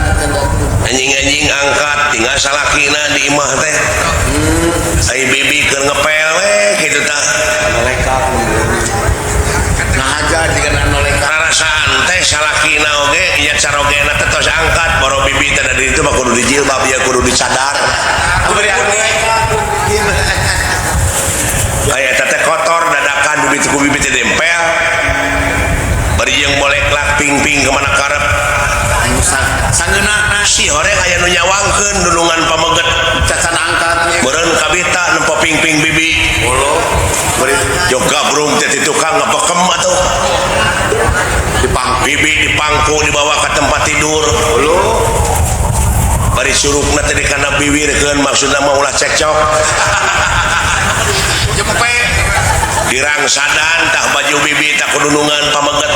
anjing-anjing angkat tinggal salakina di imah teh ai bibi keur ngepel we kitu tah nah aja jigana noleka rarasaan teh salakina oge nya carogena teh tos angkat boro bibi teh da ditu mah kudu dijilbab ya kudu dicadar aya teh kotor dadakan bibi teh ku bibi teh dempel bari jeung moleklak ping-ping kemana karep sangeunahna si horeng aya nu nyawangkeun dulungan pameget cacan angkat meureun kabita nempo ping-ping bibi bolo bari jog gabrung teh ti tukang ngabekem atuh dipangku bibi dipangku dibawa ke tempat tidur bolo bari surukna teh dikana biwirkeun maksudna mah ulah cekcok jempe dirangsadan tah baju bibi tah kudulungan pameget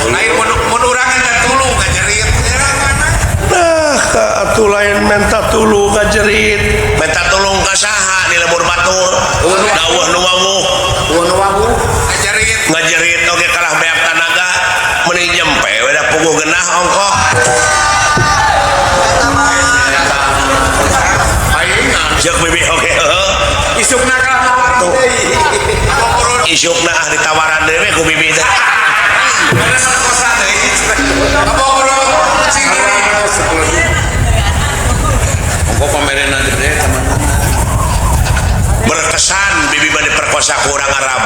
lain mun urangan teh tulung ngajerit nah ka atuh lain menta tulung ngajerit menta tulung ka saha di lembur batur daweuh nu wawuh ngajerit ngajerit oge kalah beak tanaga meuni jempe we da puguh genah ongkoh jeung bibi oge heuh isukna kalah nawaran deui isukna ah ditawaran deui we ku bibi teh berkesan bibi mah diperkosa ku urang Arab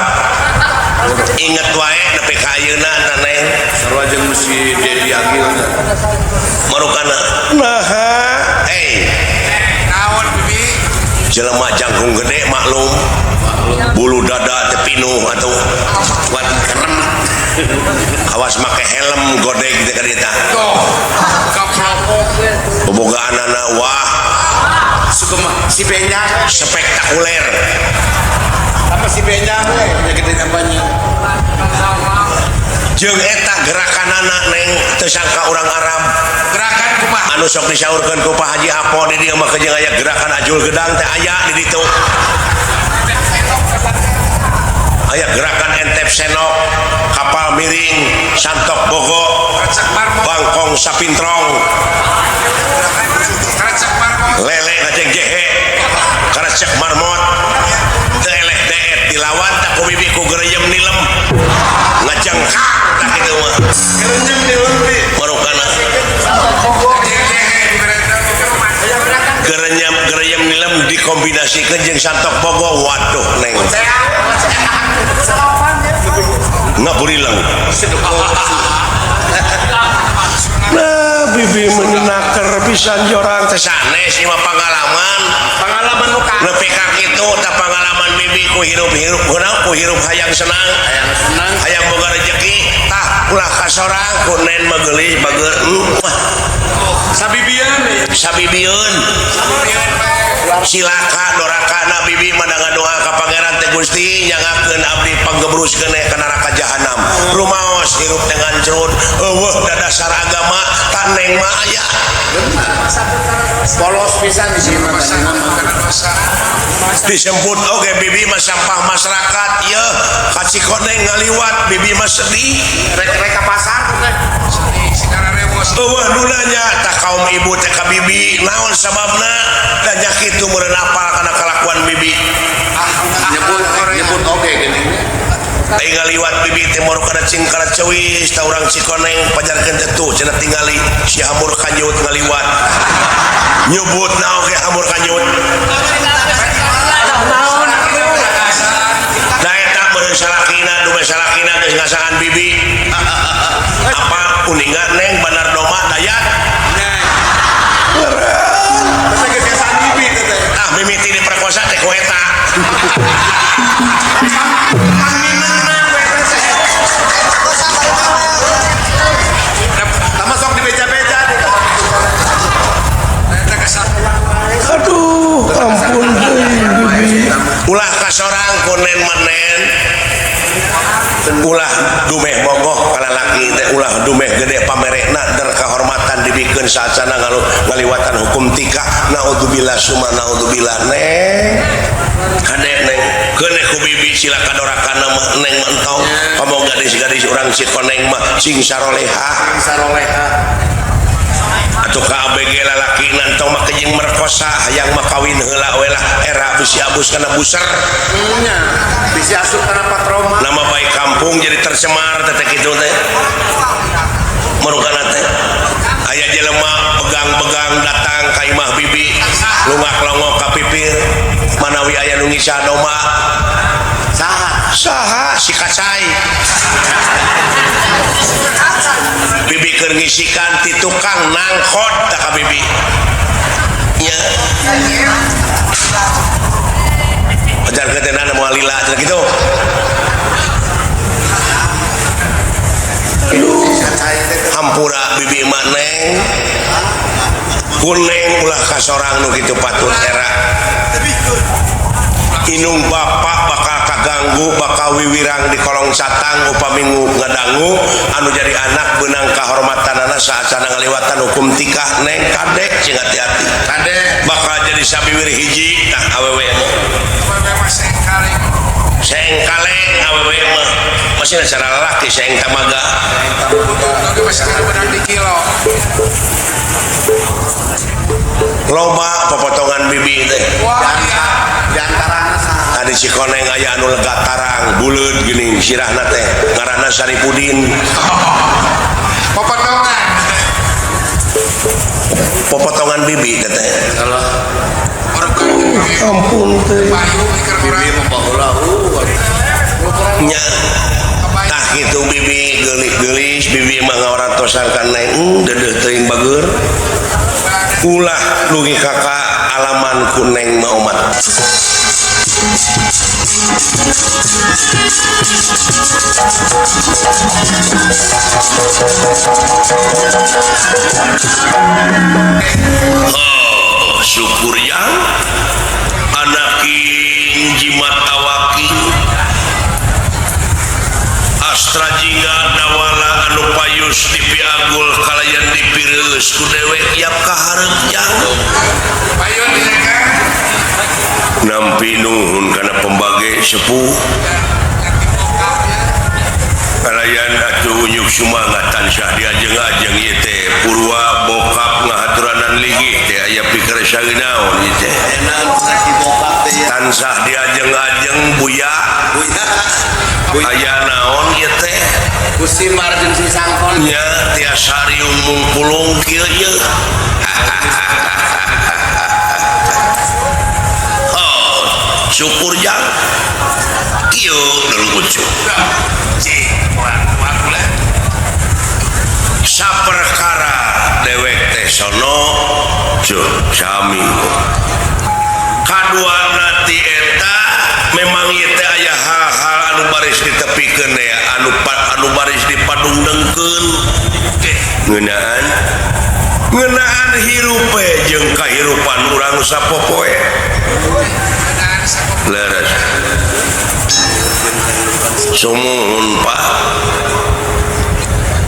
inget wae nepi ka ayeuna tah neng sarua jeung si Dedi Agil marukana naha hey naon bibi jelema jangkung gede maklum bulu dada teh pinuh atuh kuat kerem awas make helm godeg teh ka dieu tah bobogaanana wah si Benjang spektakuler apa si Benjang we gede apanya jeung eta gerakanana neng teu sangka urang Arab gerakan kumaha anu sok disaurkeun ku Pak Haji Apo di dieu mah jeung aya gerakan ajul gedang teh aya di ditu aya gerakan entep senok kapal miring santok bogo bangkong sapintrong lele ngajeng jehe karecek marmot teu eleh deet dilawan tak ku bibi ku gereyem nilem ngajengkak tah kitu mah gereyem nilem bi marukana gereyem gereyem nilem dikombinasikeun jeung santok bogo waduh neng ngaburileng nah bibi menaker pisan jorang teh sanes ieu mah pangalaman pangalaman nu ka nepi ka kitu tah pangalaman bibi ku hirup-hirup kunaon ku hirup hayang senang hayang senang hayang boga rejeki tah ulah kasorang ku nen mah geulis bager sabibieun sabibieun silaka dorakana bibi mah ngadoa ka pangeran teh Gusti nyangakeun abdi panggebruskeun ka neraka jahanam rumaos hirup teh ngancrut eueuh dadasar agama tah neng mah aya polos pisan di sini disebut oge bibi mah sampah masyarakat ieu ka Cikoneng ngaliwat bibi mah sedih rek-rek ka pasar teh eueuh nu nanya tah kaum ibu teh ka bibi naon sababna da nya kitu meureun apal kana kalakuan bibi ah Nyebut oge geuning. Ai ngaliwat bibi teh moro kana cing kana ceuis ta urang Cikoneng pajarkeun teh tuh cenah tingali si hamur kanyut ngaliwat. Nyebut naon ge hamur kanyut. Da eta meureun salakina dume salakina geus ngasaan bibi. Apa uninga neng Bandar Doma Dayat. Masa geus ngasaan bibi teh teh. Ah mimiti diperkosa teh ku eta. Tama sok dibeja-beja deh. Aduh, ampun deui bibi. Ulah kasorang kunen menen. Ulah dumeh bogoh kana laki teh ulah dumeh gede pamerekna der kahormatan dibikeun saacana ngaliwatan hukum tikah. Naudzubillah summa naudzubillah neng. Kade neng keuneh ku bibi sila kadorakana mah neng mah entong. Komo gadis-gadis urang Cikoneng mah sing saroleha. Sing saroleha. Atuh ka ABG lalaki nantong mah kejeng merkosa hayang mah kawin heula we lah era bisi abus kana buser. Nya, bisi asup kana patroma. Nama baik kampung jadi tercemar teh kitu teh. Marukana teh. Aya jelema begang-begang datang ka imah bibi, lungak-longok ka pipir, manawi aya nu ngisah domba. Saha? Saha si kacai. Bibi keur ngisikan ti tukang nangkot tah ka bibi. Nya. Ajarkeun teh nana moal lila cenah kitu. Hampura bibi mah neng. Kuneng ulah kasorang nu kitu patut era. Inung bapak bakal kaganggu bakal wiwirang di kolong catang upami ngadangu anu jadi anak beunang kahormatanana saacana ngaliwatan hukum tikah neng kadek sing hati-hati. Kadek bakal jadi sabiwir hiji tah awewe mah. Sengkaleng awewe mah masih cara lalaki seng tamaga. Masih di kilo. Loba popotongan bibi teh. Di antarana saha? Tadi Cikoneng aya anu lega tarang buleud geuning sirahna teh ngaranna Saripudin. Popotongan. Popotongan bibi teh teh. Ampun teh. Bibi mah baheula nya. Tah kitu bibi geulis-geulis bibi mah ngawarantosan ka neng deudeuh teuing bageur. Ulah dugi ka alaman ku neng mah omat. Oh, syukur yang anaking jimat awaking Astra jingga dawala anu payus dipiagul kalayan dipireus ku dewek yap kaharep jang. Payun disekan. Nampi nuhun kana pembage sepuh. Kalayan atuh unyuk sumangat tansah diajeng-ajeng ieu teh purwa bokap ngahaturanan linggih teh aya pikir saeunaon ieu teh. Tansah diajeng-ajeng buya. Buya. Aya naon ieu teh? Gusti Marjun si sangkon. Nya tiasa riung mungpulung kieu ieu. Oh, syukur jang. Kieu dulu ucu. Saperkara dewek teh sono cuh sami. Kaduana ti eta memang ieu teh aya hal-hal anu baris ditepikeun ya, anu baris dipadungdengkeun. Ngeunaan hirup jeung kahirupan urang sapopoe. Leres. Sumuhun Pak.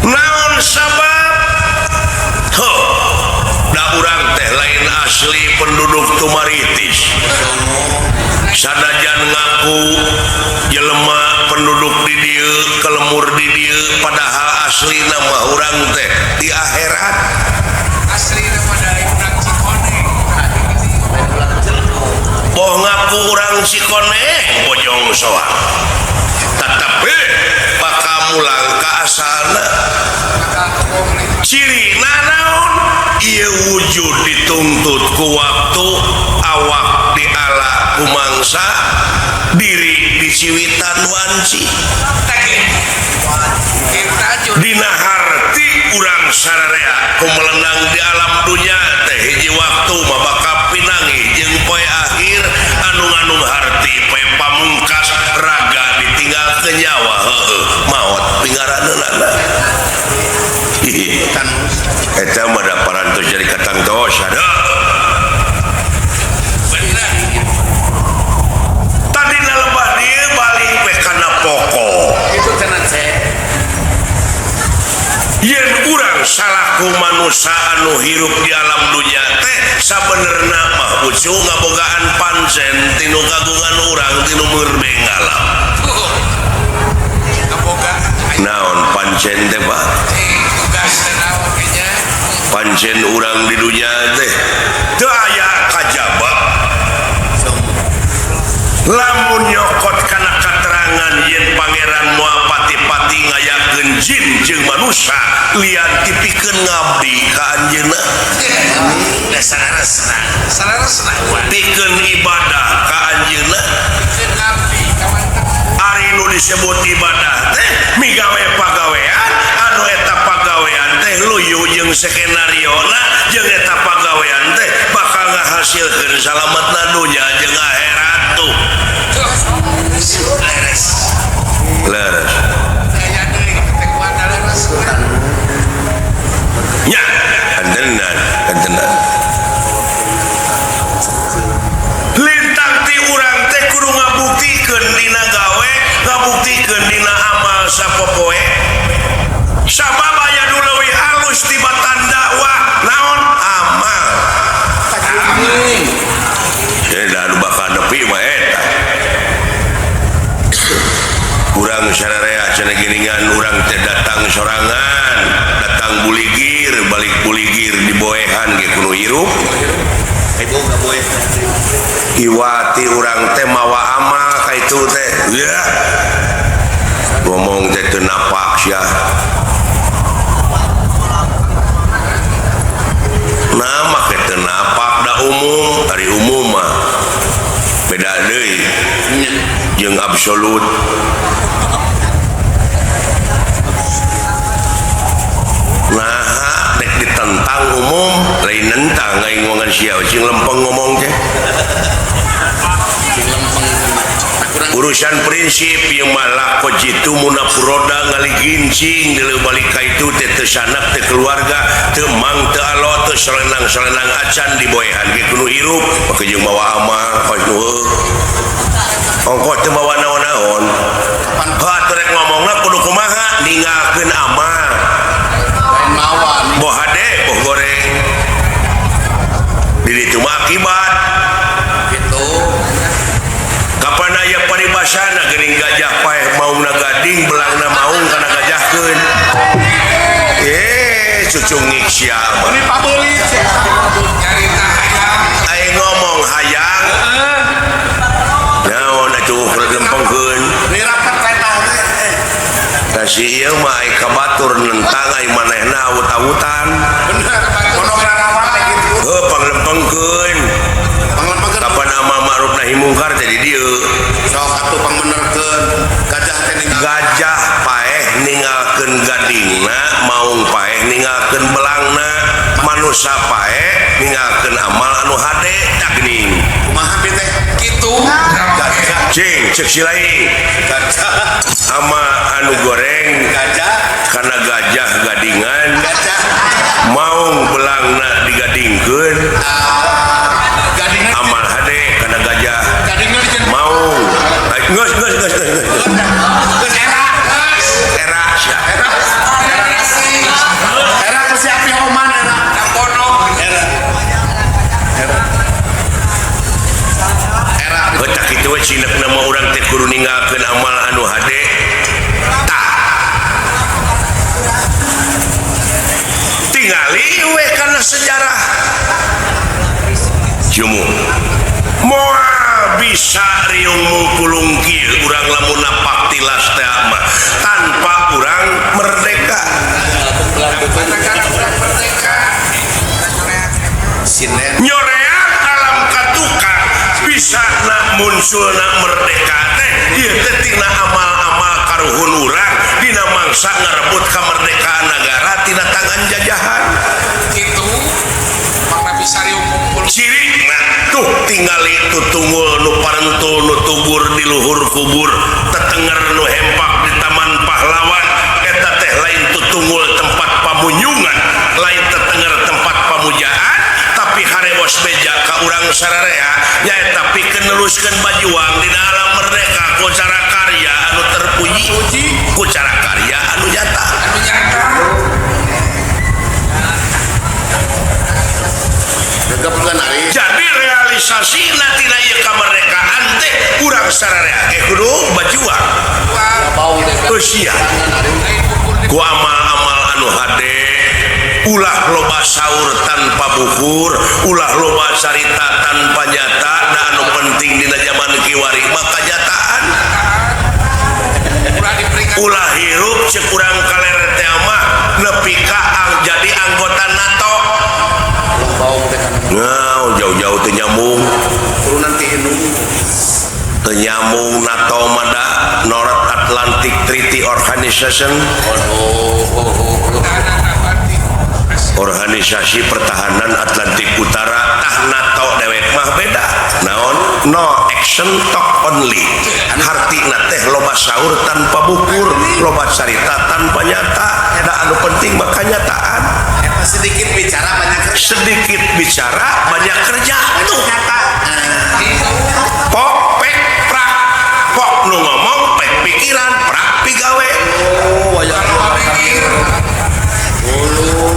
Naon sabab? Heuh. Da urang teh lain asli penduduk Tumaritis. Sanajan ngaku jelema penduduk di dieu, kelemur di dieu, padahal asli nama urang teh di akhirat. Asli nama dari urang Cikoneng. Boh ngaku urang Cikoneng, bojo hoyong soang tetapi bakal mulang ka asalna cirina naon ieu wujud dituntut ku waktu awak diala ku mangsa diri diciwitan wanci dina harti urang sararea ku melenang di alam dunya teh hiji waktu mah bakal pinangi jeung poe akhir anu nganung harti poe pamungkas raga ditinggal ke nyawa heueuh maot pingaraneunana eta mah da parantos jadi katangtos ada tadi lebah dieu balik we kana pokok itu cenah cek yen urang salaku manusia anu hirup di alam dunya teh sabenerna mah ucu ngabogaan pancen tinu kagungan urang tinu murbeng alam naon pancen teh Pak pancen urang di dunya teh teu aya kajaba lamun nyokot kana katerangan yen pangeran moal pati-pati ngayakeun jin jeung manusia lian tipikeun ngabdi ka anjeunna pikeun ibadah ka anjeunna ari nu disebut ibadah teh migawe pagawean anu eta pagawean teh luyu jeung skenariona jeung eta pagawean teh bakal ngahasilkeun salametna dunya jeung akhirat tuh leres nya kantenan kantenan lintang ti urang teh kudu ngabuktikeun dina gawe ngabuktikeun dina amal sapopoe sabab aya nu leuwih alus tibatan dakwah naon amal da anu bakal nepi mah eta urang sararea cenah geuningan urang teh datang sorangan datang buligir balik buligir diboehan ge kudu hirup iwati urang teh mawa amal ka itu teh ya ngomong teh teu napak sia nah make teu napak da umum ari umum mah beda deui jeung absolut nah dek ditentang umum lain nentang aing ngomongan sia cing lempeng ngomong teh urusan prinsip yang malah jitu munafuroda ngaligincing deuleu balik ka itu teh teu sanak teu keluarga teu mang teu alo teu solenang-solenang acan diboehan ge kudu hirup make jeung mawa amal kos nu ongkoh teu mawa naon-naon heuh rek ngomongna kudu kumaha ninggalkeun amal boh hade boh goreng di ditu mah akibat gitu kapan aya paribasana geuning gajah paeh maungna gading belangna maung kana gajahkeun cucungik sia mah ini pabeuli nyarita hayang aing ngomong hayang naon atuh lempengkeun dirapat petah teh tah si ieu mah ai ka batur nentang ai manehna awut-awutan bener pondok rawa teh kitu heuh panglempengkeun panglempengkeun kapan amal ma'ruf nahi mungkar teh di dieu sok atuh pangbenerkeun gajah teh ninggal gajah paeh ninggalkeun gadingna maung paeh ninggalkeun belangna manusa paeh ninggalkeun amal anu hade tah geuning kumaha bi teh kitu gajah cing ceuk si lain gajah ama anu goreng gajah kana gajah gadingan gajah maung belangna digadingkeun gadingan amal hade kana gajah gadingan maung geus geus geus geus geus era era sia era ku si api oman era pondok era era heuh tah kitu we cinekna mah urang teh kudu ninggalkeun amal anu hade tah tingali we kana sejarah jumu moal Bisa riung mungkulung kieu urang lamun napak tilas teh mah tanpa urang merdeka. Nyoreang alam katukang bisa na muncul na merdeka teh ieu teh tina amal-amal karuhun urang dina mangsa ngarebut kemerdekaan negara tina tangan jajahan. Kitu mangna bisa riung mungkulung. Cirina tuh tingali tutungul nu parentul nu tugur di luhur kubur tetenger nu hempak di taman pahlawan eta teh lain tutungul tempat pamunyungan, lain tetenger tempat pamujaan, tapi harewos beja ka urang sararea nyaeta pikeun neruskeun bajuang dina alam merdeka ku cara karya anu terpuji, ku cara karya anu nyata. Anu nyata. Jadi realisasi tina ieu kamerdekaan teh urang sararea ge kudu bajuang. Usia ku amal-amal anu hade, ulah loba saur tanpa bukur, ulah loba carita tanpa nyata, da anu penting dina zaman kiwari mah kanyataan. Ulah hirup ceuk urang kaler teh mah nepi ka jadi anggota NATO. Nah, jauh-jauh teu nyambung. Teu nyambung NATO mah da North Atlantic Treaty Organization. Organisasi Pertahanan Atlantik Utara tah NATO dewek mah beda. Naon? No action talk only. Hartina teh loba saur tanpa bukur, loba carita tanpa nyata. Da anu penting mah kanyataan. Sedikit bicara banyak kerja. Sedikit bicara banyak kerja tuh. Pok pek prak. Pok nu ngomong pek pikiran, prak pigawe. Oh, wayang.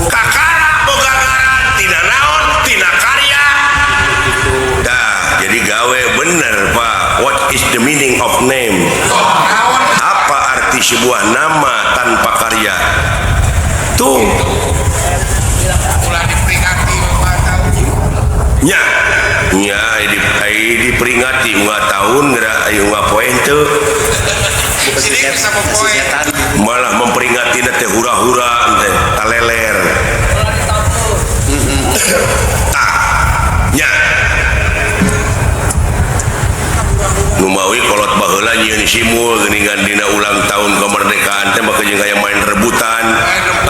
Kakara boga ngaran tina naon tina karya. Dah jadi gawe bener Pak. What is the meaning of name? Apa arti sebuah nama tanpa karya? Tuh. Ulah diperingati 5 tahun. Nya, nya diperingati 5 tahun geura ayo ngapoe teu. Malah memperingati teh hura-hura teh taleler. Tah, nya. Numawi kolot baheula nyieun simul geuningan dina ulang tahun kemerdekaan teh mah jeung aya main rebutan.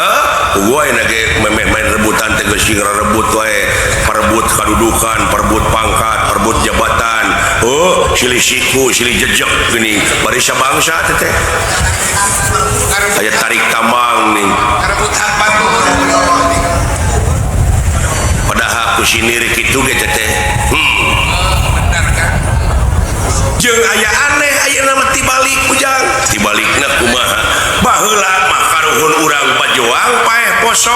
Hah? Gua ayeuna ge memeh main rebutan teh geus rebut wae, perebut kadudukan, perebut pangkat, perebut jabatan. Oh, silih siku, silih jejek geuning bari sabangsa teh teh. Aya tarik tambang nih. Rebutan batu. Padahal ku sinir kitu ge teh teh. Bener kan? Jeung aya aneh ayeuna mah tibalik ujang. Tibalikna kumaha? Baheula mah karuhun urang bajoang paeh poso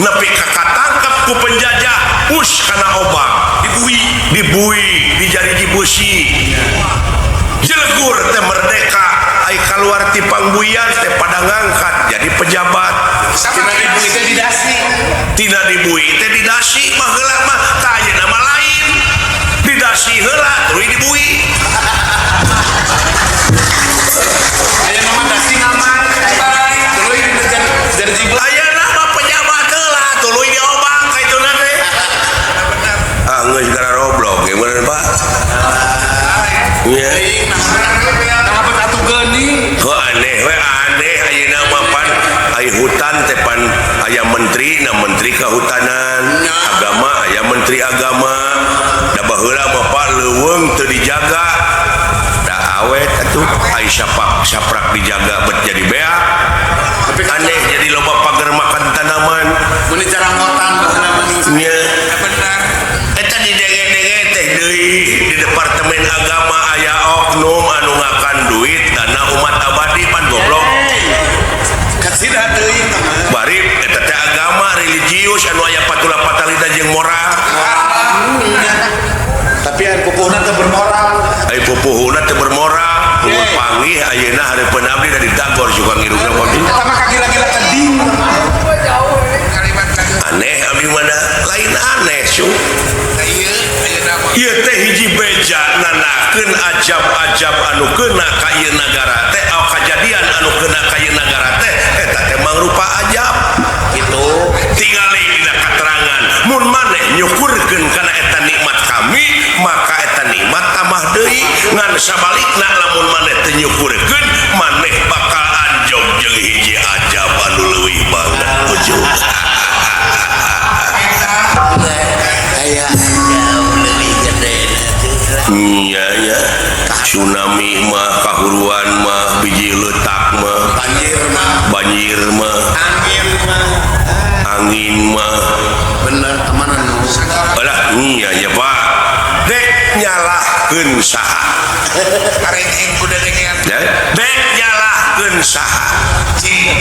nepi ka katangkep ku penjajah us kana obang dibui dibui dijariji busi jelegur teh merdeka ai kaluar ti pangbuian teh pada ngangkat jadi pejabat. Tina dibui teh didasi, tina dibui teh didasi baheula mah tah ayeuna mah lain didasi heula tuluy dibui. Ayeuna mah dasi ngaman tuluy ayeuna mah pejabat heula tuluy diobang ka ituna teh. Ah geus gara roblok ge bener Pak. Nya. Heuh aneh we aneh ayeuna mah pan ai hutan teh pan aya menteri na menteri kehutanan, agama aya menteri agama. Da baheula mah Pak leuweung teu dijaga. Da awet atuh ai saprak dijaga bet jadi beak. Aneh jadi loba pagar makan tanaman. Mun dicarangkotan baheula mah. Nya. Bener. Eta didenge-denge teh deui di departemen agama aya oknum anu ngakan duit dana umat abadi pan goblok. Kasida teuing tah mah. Bari eta teh agama religius anu aya patula patalita jeung moral. Tapi aya pupuhna teu bermoral. Aya pupuhna teu bermoral. Mun panggih ayeuna hareupeun abdi da ditagor suka ngirupna kopi. Eta mah kagila-gila teding. Aneh abdi mah da lain aneh su. Ieu ayeuna mah Ieu teh hiji beja Beja nanakeun ajab-ajab anu kena ka ieu nagara teh kajadian anu kena ka ieu nagara teh eta teh mangrupa ajab gitu. Tingali dina katerangan mun maneh nyukurkeun kana eta nikmat kami maka eta nikmat tambah deui ngan sabalikna lamun maneh teu nyukurkeun maneh bakal anjog jeung hiji ajab anu leuwih banget ujung. Aya jauh lebih gede. Iya ya, tsunami mah, kahuruan mah, biji letak mah, Banjir mah, banjir mah, angin mah. Angin mah. Bener kemana nu? Alah, iya ya Pak. Dek nyalahkeun saha? Areng kuda dengean. Ya, dek nyalahkeun saha? Cing.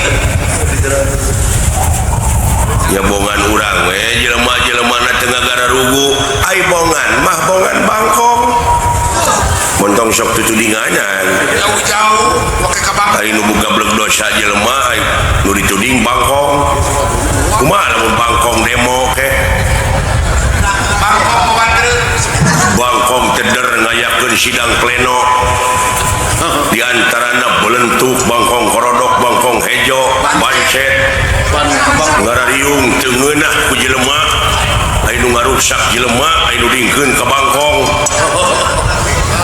Ya bongan urang we jelema-jelemana teu ngagararugu. Ai bongan mah bongan bangkong. Montong sok tutudingannya. Jauh-jauh pakai ka bangkong. Ai nu boga dosa jelema ai nu dituding bangkong. Kumaha lamun bangkong demo ke? Bangkong mawandre. Bangkong teder ngayakeun sidang pleno. Di antarana belentuk bangkong korodok, bangkong hejo, bancet, ngarariung teu ngeunah ku jelema. Ai nu ngarusak jelema, ai nu dingkeun ka bangkong.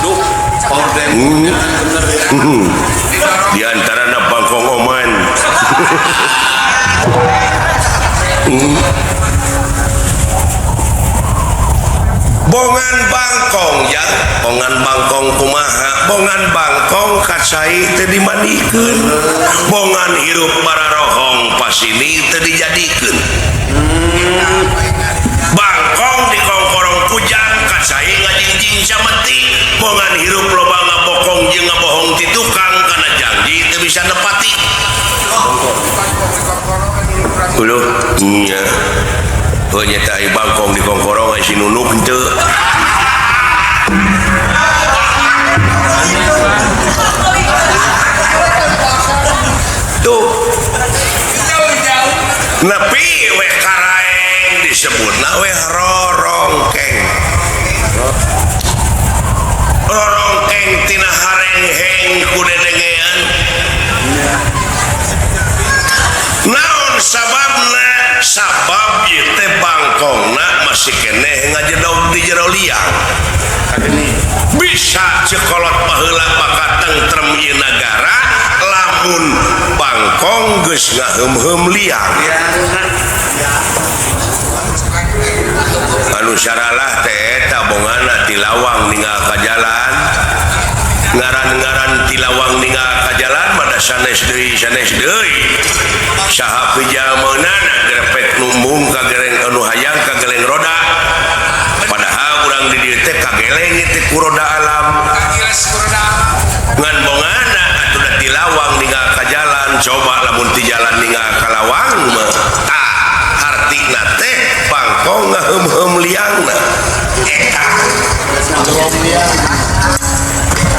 Duh, power demo. Bener ya. Di antarana bangkong oman. Bongan bangkong ya, bongan bangkong kumaha? Bongan bangkong kacai teu dimandikeun. Bongan hirup bararohong pasini teu dijadikeun. Bangkong dikongkorong kujang kacai ngajingjing sameti. Bongan hirup loba ngabokong jeung ngabohong ti tukang kana janji teu bisa nepati. Uluh nya. Oh nyata ai bangkong dikongkorong ai si nunuk henteu. Tuh. Nepi we karaeng disebutna we rorongkeng. Rorongkeng tina harengheng ku dedengean. Naon sababna? Sabab ieu teh bangkongna masih keneh ngajedog di jero liang. Bisa cekolot baheula maka tentrem ieu nagara lamun bangkong geus ngaheum-heum liang. Anu saralah teh eta bongana ti lawang ninggal ka jalan. Ngaran-ngaran ti lawang ninggal ka jalan mah sanes deui sanes deui. Saha pijameunana grepek numbung ka gereng anu hayang ka geleng roda. Padahal urang di dieu teh kageleng teh ku roda alam. Ngan bongana atuh da ti lawang ninggal ka jalan, coba lamun ti jalan ninggal ka lawang mah tah hartina teh bangkong ngaheum-heum liangna. Eta.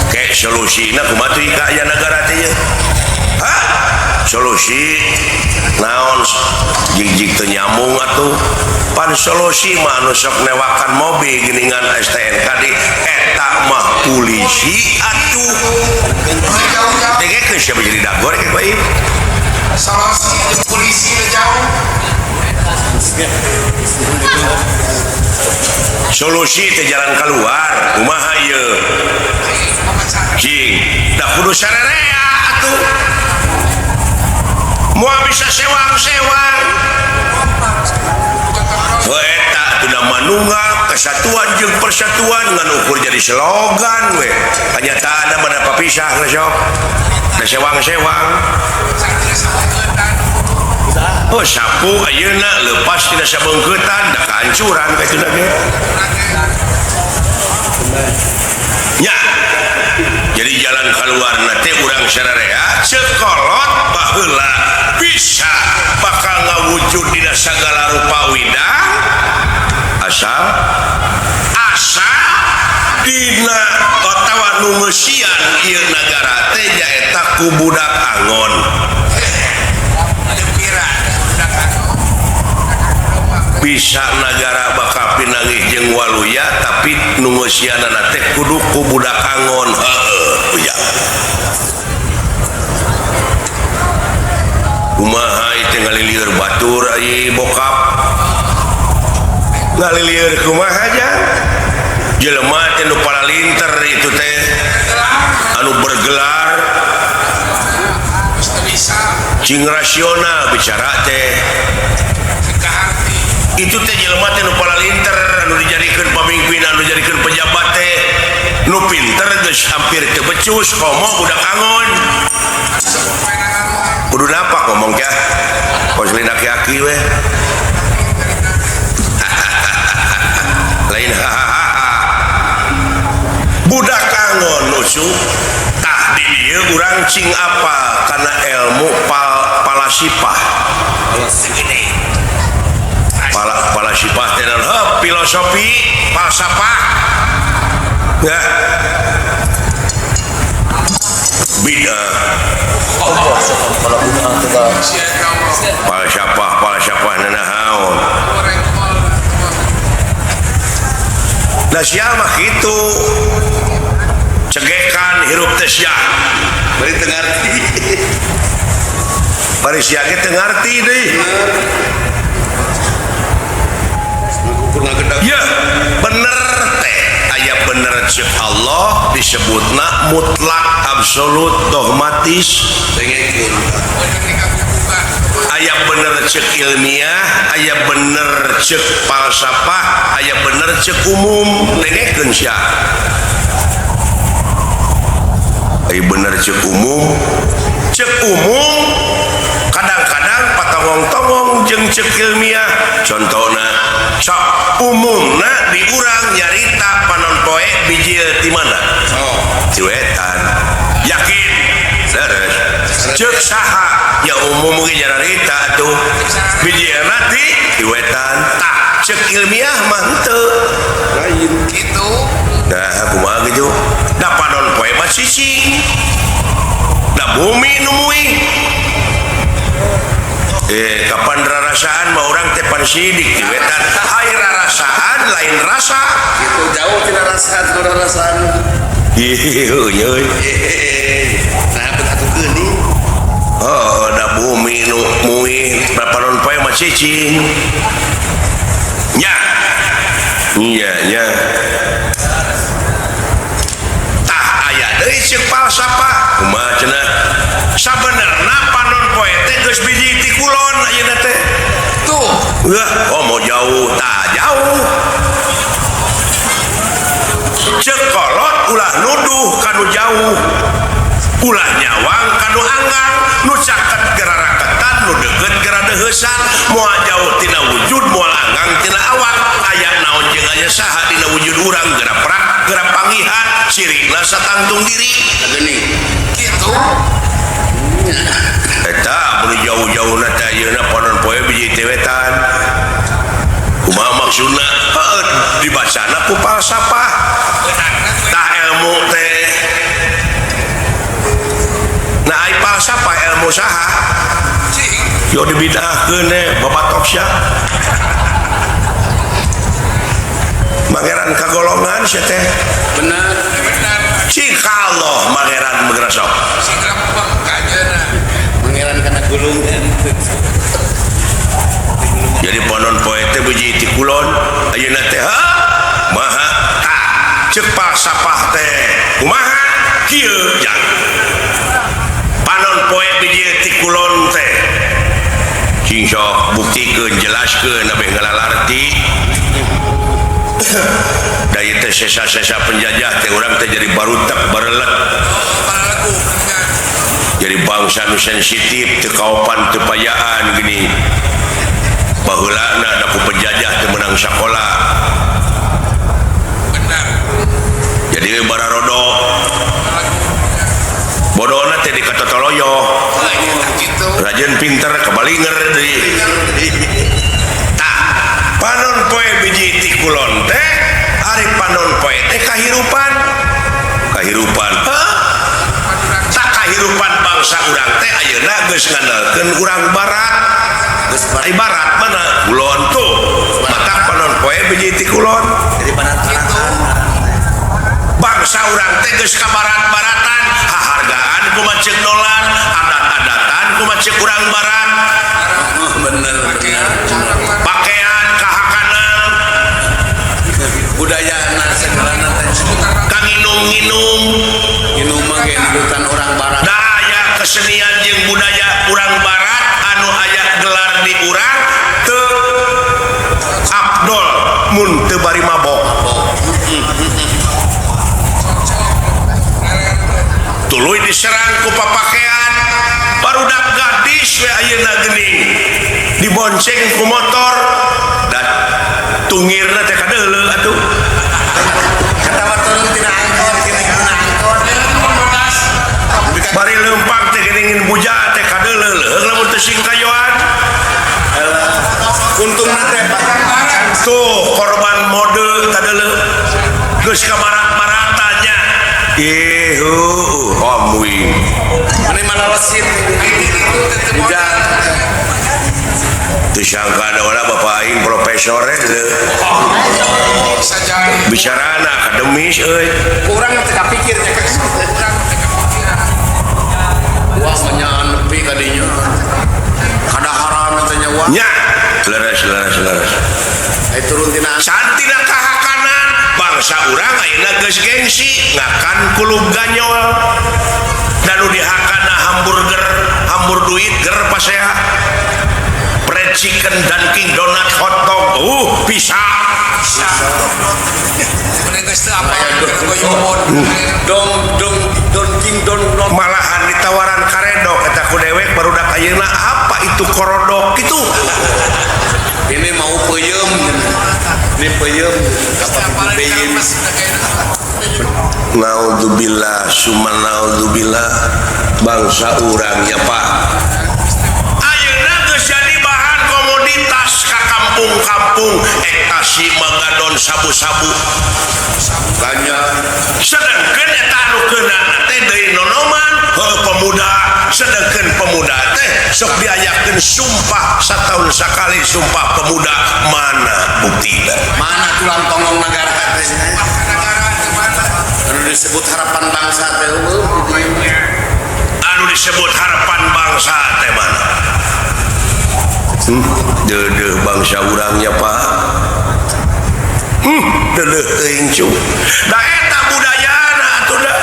Ke solusina kumaha teuing ka aya nagara teh ieu? Hah? Solusi naon jig-jig teu nyambung atuh. Pan solusi mah anu sok newakan mobil geuningan STNK di eta mah polisi atuh. Dengekeun siapa jadi dagor ke bae. Solusi polisi jauh. Solusi teh jalan keluar kumaha ieu? Cing, da kudu sarerea atuh. Moal bisa sewang-sewang. Heuh eta atuh da manunggal kesatuan jeung persatuan ngan ukur jadi slogan we. Kanyataanna mah da papisah geus sok. Da sewang-sewang. Oh sapu ayeuna leupas tina sabeungkeutan da kahancuran ka itu ge. Nya. Jadi jalan keluarna teh urang sararea sekolot baheula bisa bakal ngawujud dina sagala rupa widang asal asa dina atawa nu ngeusian ieu nagara teh nyaeta ku budak angon. Bisa nagara bakal pinanggih jeung waluya tapi nu ngeusianana teh kudu ku budak angon. Heueuh ujang. Kumaha ieu teh ngalilieur batur ai bokap. Ngalilieur kumaha jang? Jelema teh nu paralinter itu teh anu bergelar cing rasional bicara teh. Itu teh jelema teh nu paralinter anu dijadikeun pamimpin anu dijadikeun pejabat teh nu pinter geus hampir teu becus komo budak angon. Kudu napa ngomong ya? Kos lain aki-aki we. Lain hahaha. Budak angon lucu tah di dieu urang cing apa kana ilmu palasipah. Palasipah teh naon? Heuh, filosofi, falsafah. Ya. Bid'ah. Falsafah, falsafah nanaon. Nah sia mah kitu. Cegekan hirup teh sia. Bari teu ngarti. Bari sia ge teu ngarti deui. Ya, bener teh. Aya bener ceuk Allah disebutna mutlak absolut dogmatis. Aya bener ceuk ilmiah, aya bener ceuk falsafah, aya bener ceuk umum. Dengekeun sia. Aya bener ceuk umum, ceuk umum kadang-kadang patongong-tongong jeung ceuk ilmiah. Contohna sok umumna di urang nyarita panon poe bijil di mana? Oh, di wetan. Yakin? Leres. Ceuk saha? Ya umum ge nyarita atuh. Bijilna di wetan. Tah, ceuk ilmiah mah henteu. Lain kitu. Nah, kumaha kitu? Da panon poe mah cicing. Da bumi nu muih. Kapan rarasaan mah urang teh pan sidik di wetan. Ai rarasaan lain rasa. Gitu jauh tina rasa tina rarasaan. Ieu euy. Nah, atuh geuning. Oh, da bumi nu muih, panon poe mah cicing. Nya. Nya nya. Tah aya deui ceuk falsafah. Kumaha cenah? Sabenerna panon poe teh geus biji ti kulon ayeuna teh. Tuh. Wah, oh mau jauh, tah jauh. Ceuk kolot ulah nuduh kanu jauh. Ulah nyawang kanu anggang, nu caket geraraketan, nu deukeut geradeuheusan, moal jauh tina wujud, moal anggang tina awak. Aya naon jeung aya saha dina wujud urang geura prak, geura pangihan, cirina satangtung diri. Geuning. Kitu. Eta mun jauh-jauhna teh ayeuna panon poe biji teh wetan. Kumaha maksudna? Heueuh, dibacana ku falsafah. Tah ilmu teh. Nah, ai falsafah ilmu saha? Yo dibidahkeun teh babatok sia. Pangeran kagolongan sia teh. Bener. Bener. Cik Allah pangeran bergerak sok. Pangeran kana gulungan. Jadi panon poe teh biji ti kulon ayeuna teh ha maha tah ceuk falsafah teh kumaha kieu jang. Panon poe biji ti kulon teh cing sok buktikeun jelaskeun abeh ngalalarti. Da ieu teh sesa-sesa penjajah teh urang teh jadi barutek barelet. Jadi bangsa nu sensitif teu kaopan teu payaan gini. Baheulana da ku penjajah teu meunang sakola. Benar. Jadi bararodo. Bodona teh di katotoloyo. Rajin pinter kabalinger deui. Tah, panon poe biji ti kulon teh ari panon poe teh kahirupan. Kahirupan. Hah? Tak kahirupan bangsa urang teh ayeuna geus ngandalkeun urang barat. Geus barat mana? Kulon tuh. biji ti kulon. Jadi barat-baratan. Bangsa urang teh geus ka barat-baratan, hahargaan kumaha ceuk dolar, adat-adatan kumaha ceuk urang barat. Bener bener. Pakaian kahakanan, budaya segalana teh. Kanginum-nginum, nginum mah ge nurutan orang barat. Da aya kesenian jeung budaya urang barat anu aya gelar di urang teu abdol mun teu bari mabok. Tuluy diserang ku papakean barudak gadis we ayeuna geuning dibonceng ku motor dan tungirna teh kadeuleu atuh. Katawa turun tina angkot tina angkot. Bari leumpang teh geuning buja teh kadeuleu leuheung lamun teu sing kayoan. Untungna teh Pak. Tuh korban mode kadeuleu geus ka barat-baratanya. Ih heueuh homuing. Meni malalesit. Buja. Teu sangka da ora bapak aing profesor teh. Bicarana akademis euy. Urang teh kapikir nya. Wah manyaan nepi ka dinya. Kadaharan teh nya wah. Nya leres leres leres. Ai turun tina santina kahakanan bangsa urang ayeuna geus gengsi ngakan kulub ganyol. Dan nu dihakana hamburger, hambur duit ger pasea. Fried chicken, Dunkin Donut, hotdog, bisa. Malahan ditawaran karedok eta ku dewek barudak ayeuna apa itu korodok gitu. Ini mau peuyeum. Ini peuyeum apa peuyeum. Naudzubillah summa naudzubillah bangsa urangnya Pak. Ayeuna geus jadi bahan komoditas ka kampung-kampung ektasi magadon sabu-sabu. Banyak. Sedangkan eta anu keunana teh deui nonoman heuh pemuda, sedangkan pemuda teh sok diayakeun sumpah satahun sakali sumpah pemuda mana buktina? Mana tulang tonggong negara teh? Anu disebut harapan bangsa teh heueuh. Anu disebut harapan bangsa teh mana? Deudeuh bangsa urangnya Pak. Deudeuh teuing cu. Da eta budayana atuh da.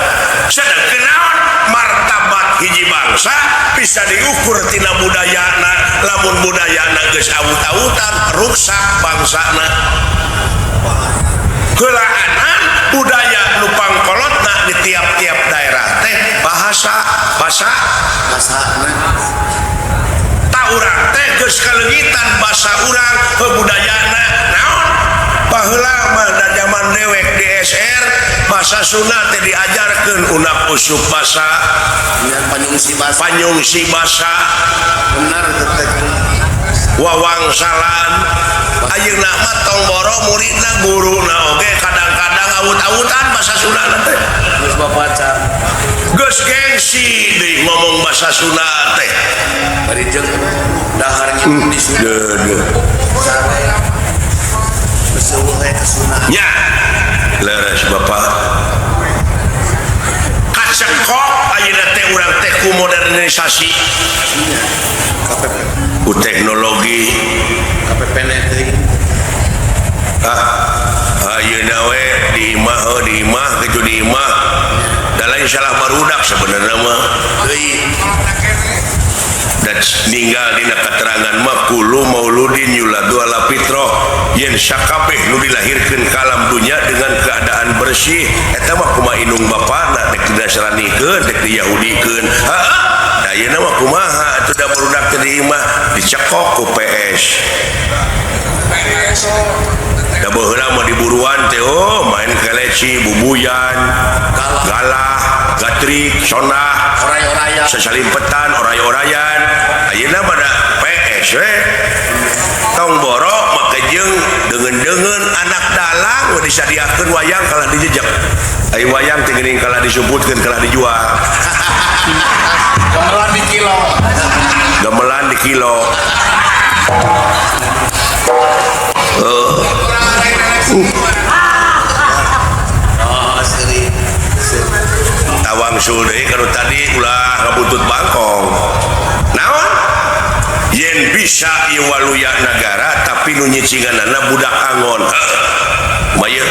Sedengkeun naon martabat hiji bangsa bisa diukur tina budayana. Lamun budayana geus awut-awutan ruksak bangsana. Heulaanan budaya nu pangkolotna di tiap-tiap daerah teh bahasa, bahasa, bahasana. Ta urang teh geus kaleungitan bahasa urang budayana naon? Baheula mah da jaman dewek di SR bahasa Sunda teh diajarkeun unak usuk basa, panyungsi basa, panyungsi basa. Benar teh. Wawangsalan ayeuna mah tong boro muridna guruna oge kadang-kadang awut-awutan bahasa Sunda teh. Geus bapaca. Geus gengsi deui ngomong bahasa Sunda teh. Bari jeung dahar nginum di Sunda. Deudeuh. Geus eueuh aya kasunaan. Nya. Leres Bapak. Kacekok ayeuna teh urang teh ku modernisasi. Ku teknologi KPPN teh. Ah, ayeuna we di imah di imah kitu di imah. Da lain salah barudak sebenarnya mah. Deui. Dan ninggal dina keterangan mah kullu mauludin yuladu ala fitrah yen sakabeh nu dilahirkeun ka alam dunya dengan keadaan bersih eta mah kumaha indung bapana dek didasranikeun dek diyahudikeun. Heeh. Da ayeuna mah kumaha atuh da barudak teh di imah dicekok ku PS. Da baheula mah diburuan teh oh main keleci, bubuyan, galah, gatrik, sonah, oray-orayan, sasalimpetan, oray-orayan. Ayeuna mah da PS we. Tong boro make jeung deungeun-deungeun anak dalang we disadiakeun wayang kalah dijejek. Ai wayang teh geuning kalah disuputkeun kalah dijual. Gamelan di kilo. Gamelan di kilo. Wangsul deui ka nu tadi ulah ngabutut bangkong. Naon? Yen bisa ieu waluya nagara tapi nu nyicinganana budak angon. Heuh.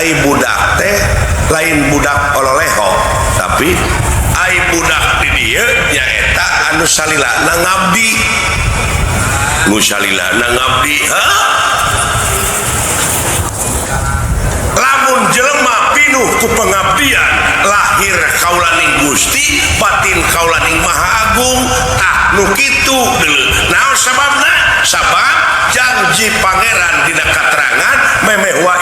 Ai budak teh lain budak ololeho tapi ai budak di dieu nyaeta anu salilana ngabdi. Nu salilana ngabdi, heuh. Lamun jelema pinuh ku pengabdian lahir kaulaning Gusti batin kaulaning Maha Agung tah nu kitu deuleu. Naon sababna? Sabab janji pangeran dina katerangan memeh wa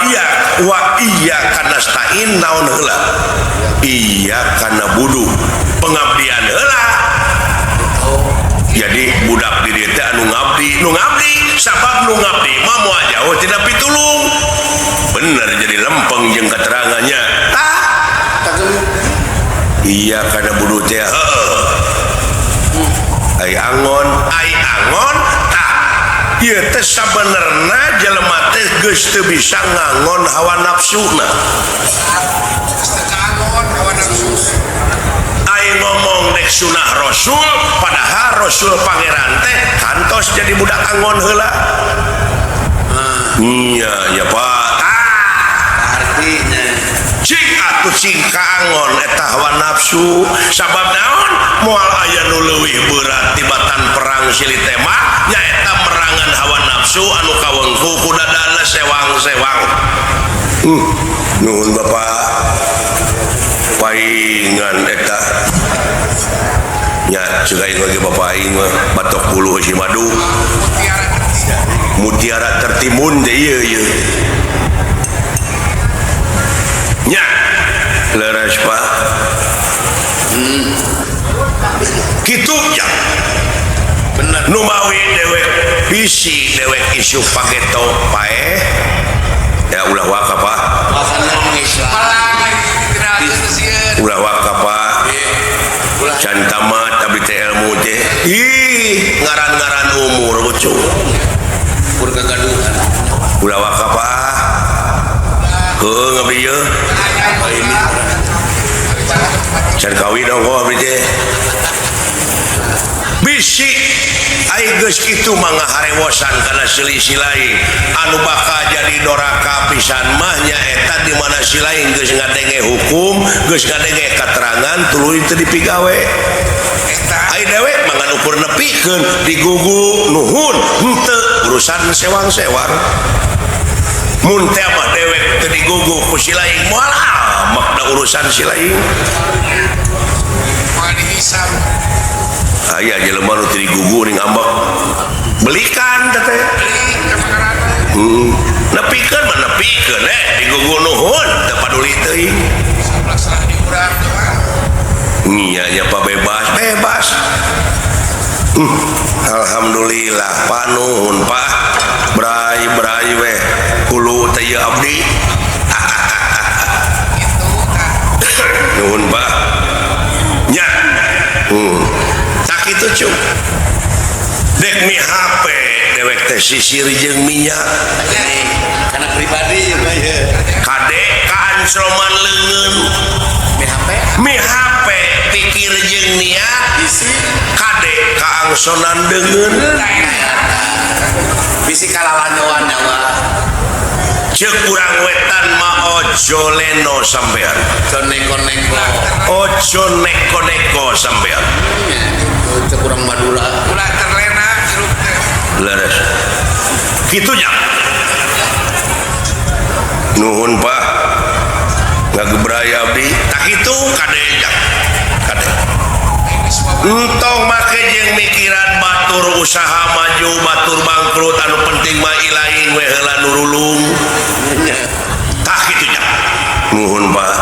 iya kanastain naon heula iya kana budu pengabdian heula. Jadi budak di dieu teh anu ngabdi, nu ngabdi sabab nu ngabdi mah moal jauh tina pitulung. Bener jadi lempeng jeung keterangannya. Tah iya kana budu teh heuh. Ai angon tah ieu teh sabenerna jelema teh geus teu bisa ngangon hawa nafsuna. Ai ngomong dek sunah Rasul padahal Rasul pangeran teh kantos jadi budak angon heula. Iya ya Pak. Artinya cik atuh cing kaangon eta hawa nafsu sabab naon moal aya nu leuwih berat tibatan perang silih tembak nyaeta merangan hawa nafsu anu kawengku ku dadana sewang-sewang. Nuhun Bapak paingan eta nya ceuk aing lagi Bapak aing mah batok bulu si madu mutiara tertimbun teh ieu ieu nya leres Pak. Kitu nya bener nu mawi dewek bisi dewek isu pageto paeh ya ulah waka Pak ulah waka Pak can tamat tapi teh ilmu teh ih ngaran-ngaran umur lucu pur kagaduhan ulah waka Pak heuh ngabdi ieu can kawin ongkoh abdi teh bisi ai geus kitu mah ngaharewosan kana selisih lain anu bakal jadi doraka pisan mah nyaeta di mana si lain geus ngadenge hukum geus ngadenge katerangan tuluy teu dipigawe ai dewek mah ngan ukur nepikeun digugu nuhun henteu urusan sewang-sewang mun teh mah dewek teu digugu ku si lain moal amak da urusan si lain moal dihisab. Aya jelema nu teu digugu ning ambek belikan teh teh nepikeun mah nepikeun digugu nuhun teu paduli teuing nya nya Pak bebas bebas. Alhamdulillah Pak nuhun Pak bray bray weh hulu teh ieu abdi. Nuhun Pak nya. Tak kitu cung dek mi HP dewek teh sisir jeung minyak karena pribadi kade kaancroman leungeun mi HP pikir jeung niat kade kaangsonan deungeun bisi kalalanyoan nyawa ceuk urang wetan mah ojo leno sampean ojo neko-neko ojo neko-neko sampean ceuk urang Madura ulah terlena hirup teh leres kitu nya nuhun Pak ngagebray abdi tak kitu kade nya kade entong make jeung mikiran batur usaha maju batur bangkrut anu penting mah ilaing we heula nurulung. Tah kitu nya nuhun Pak.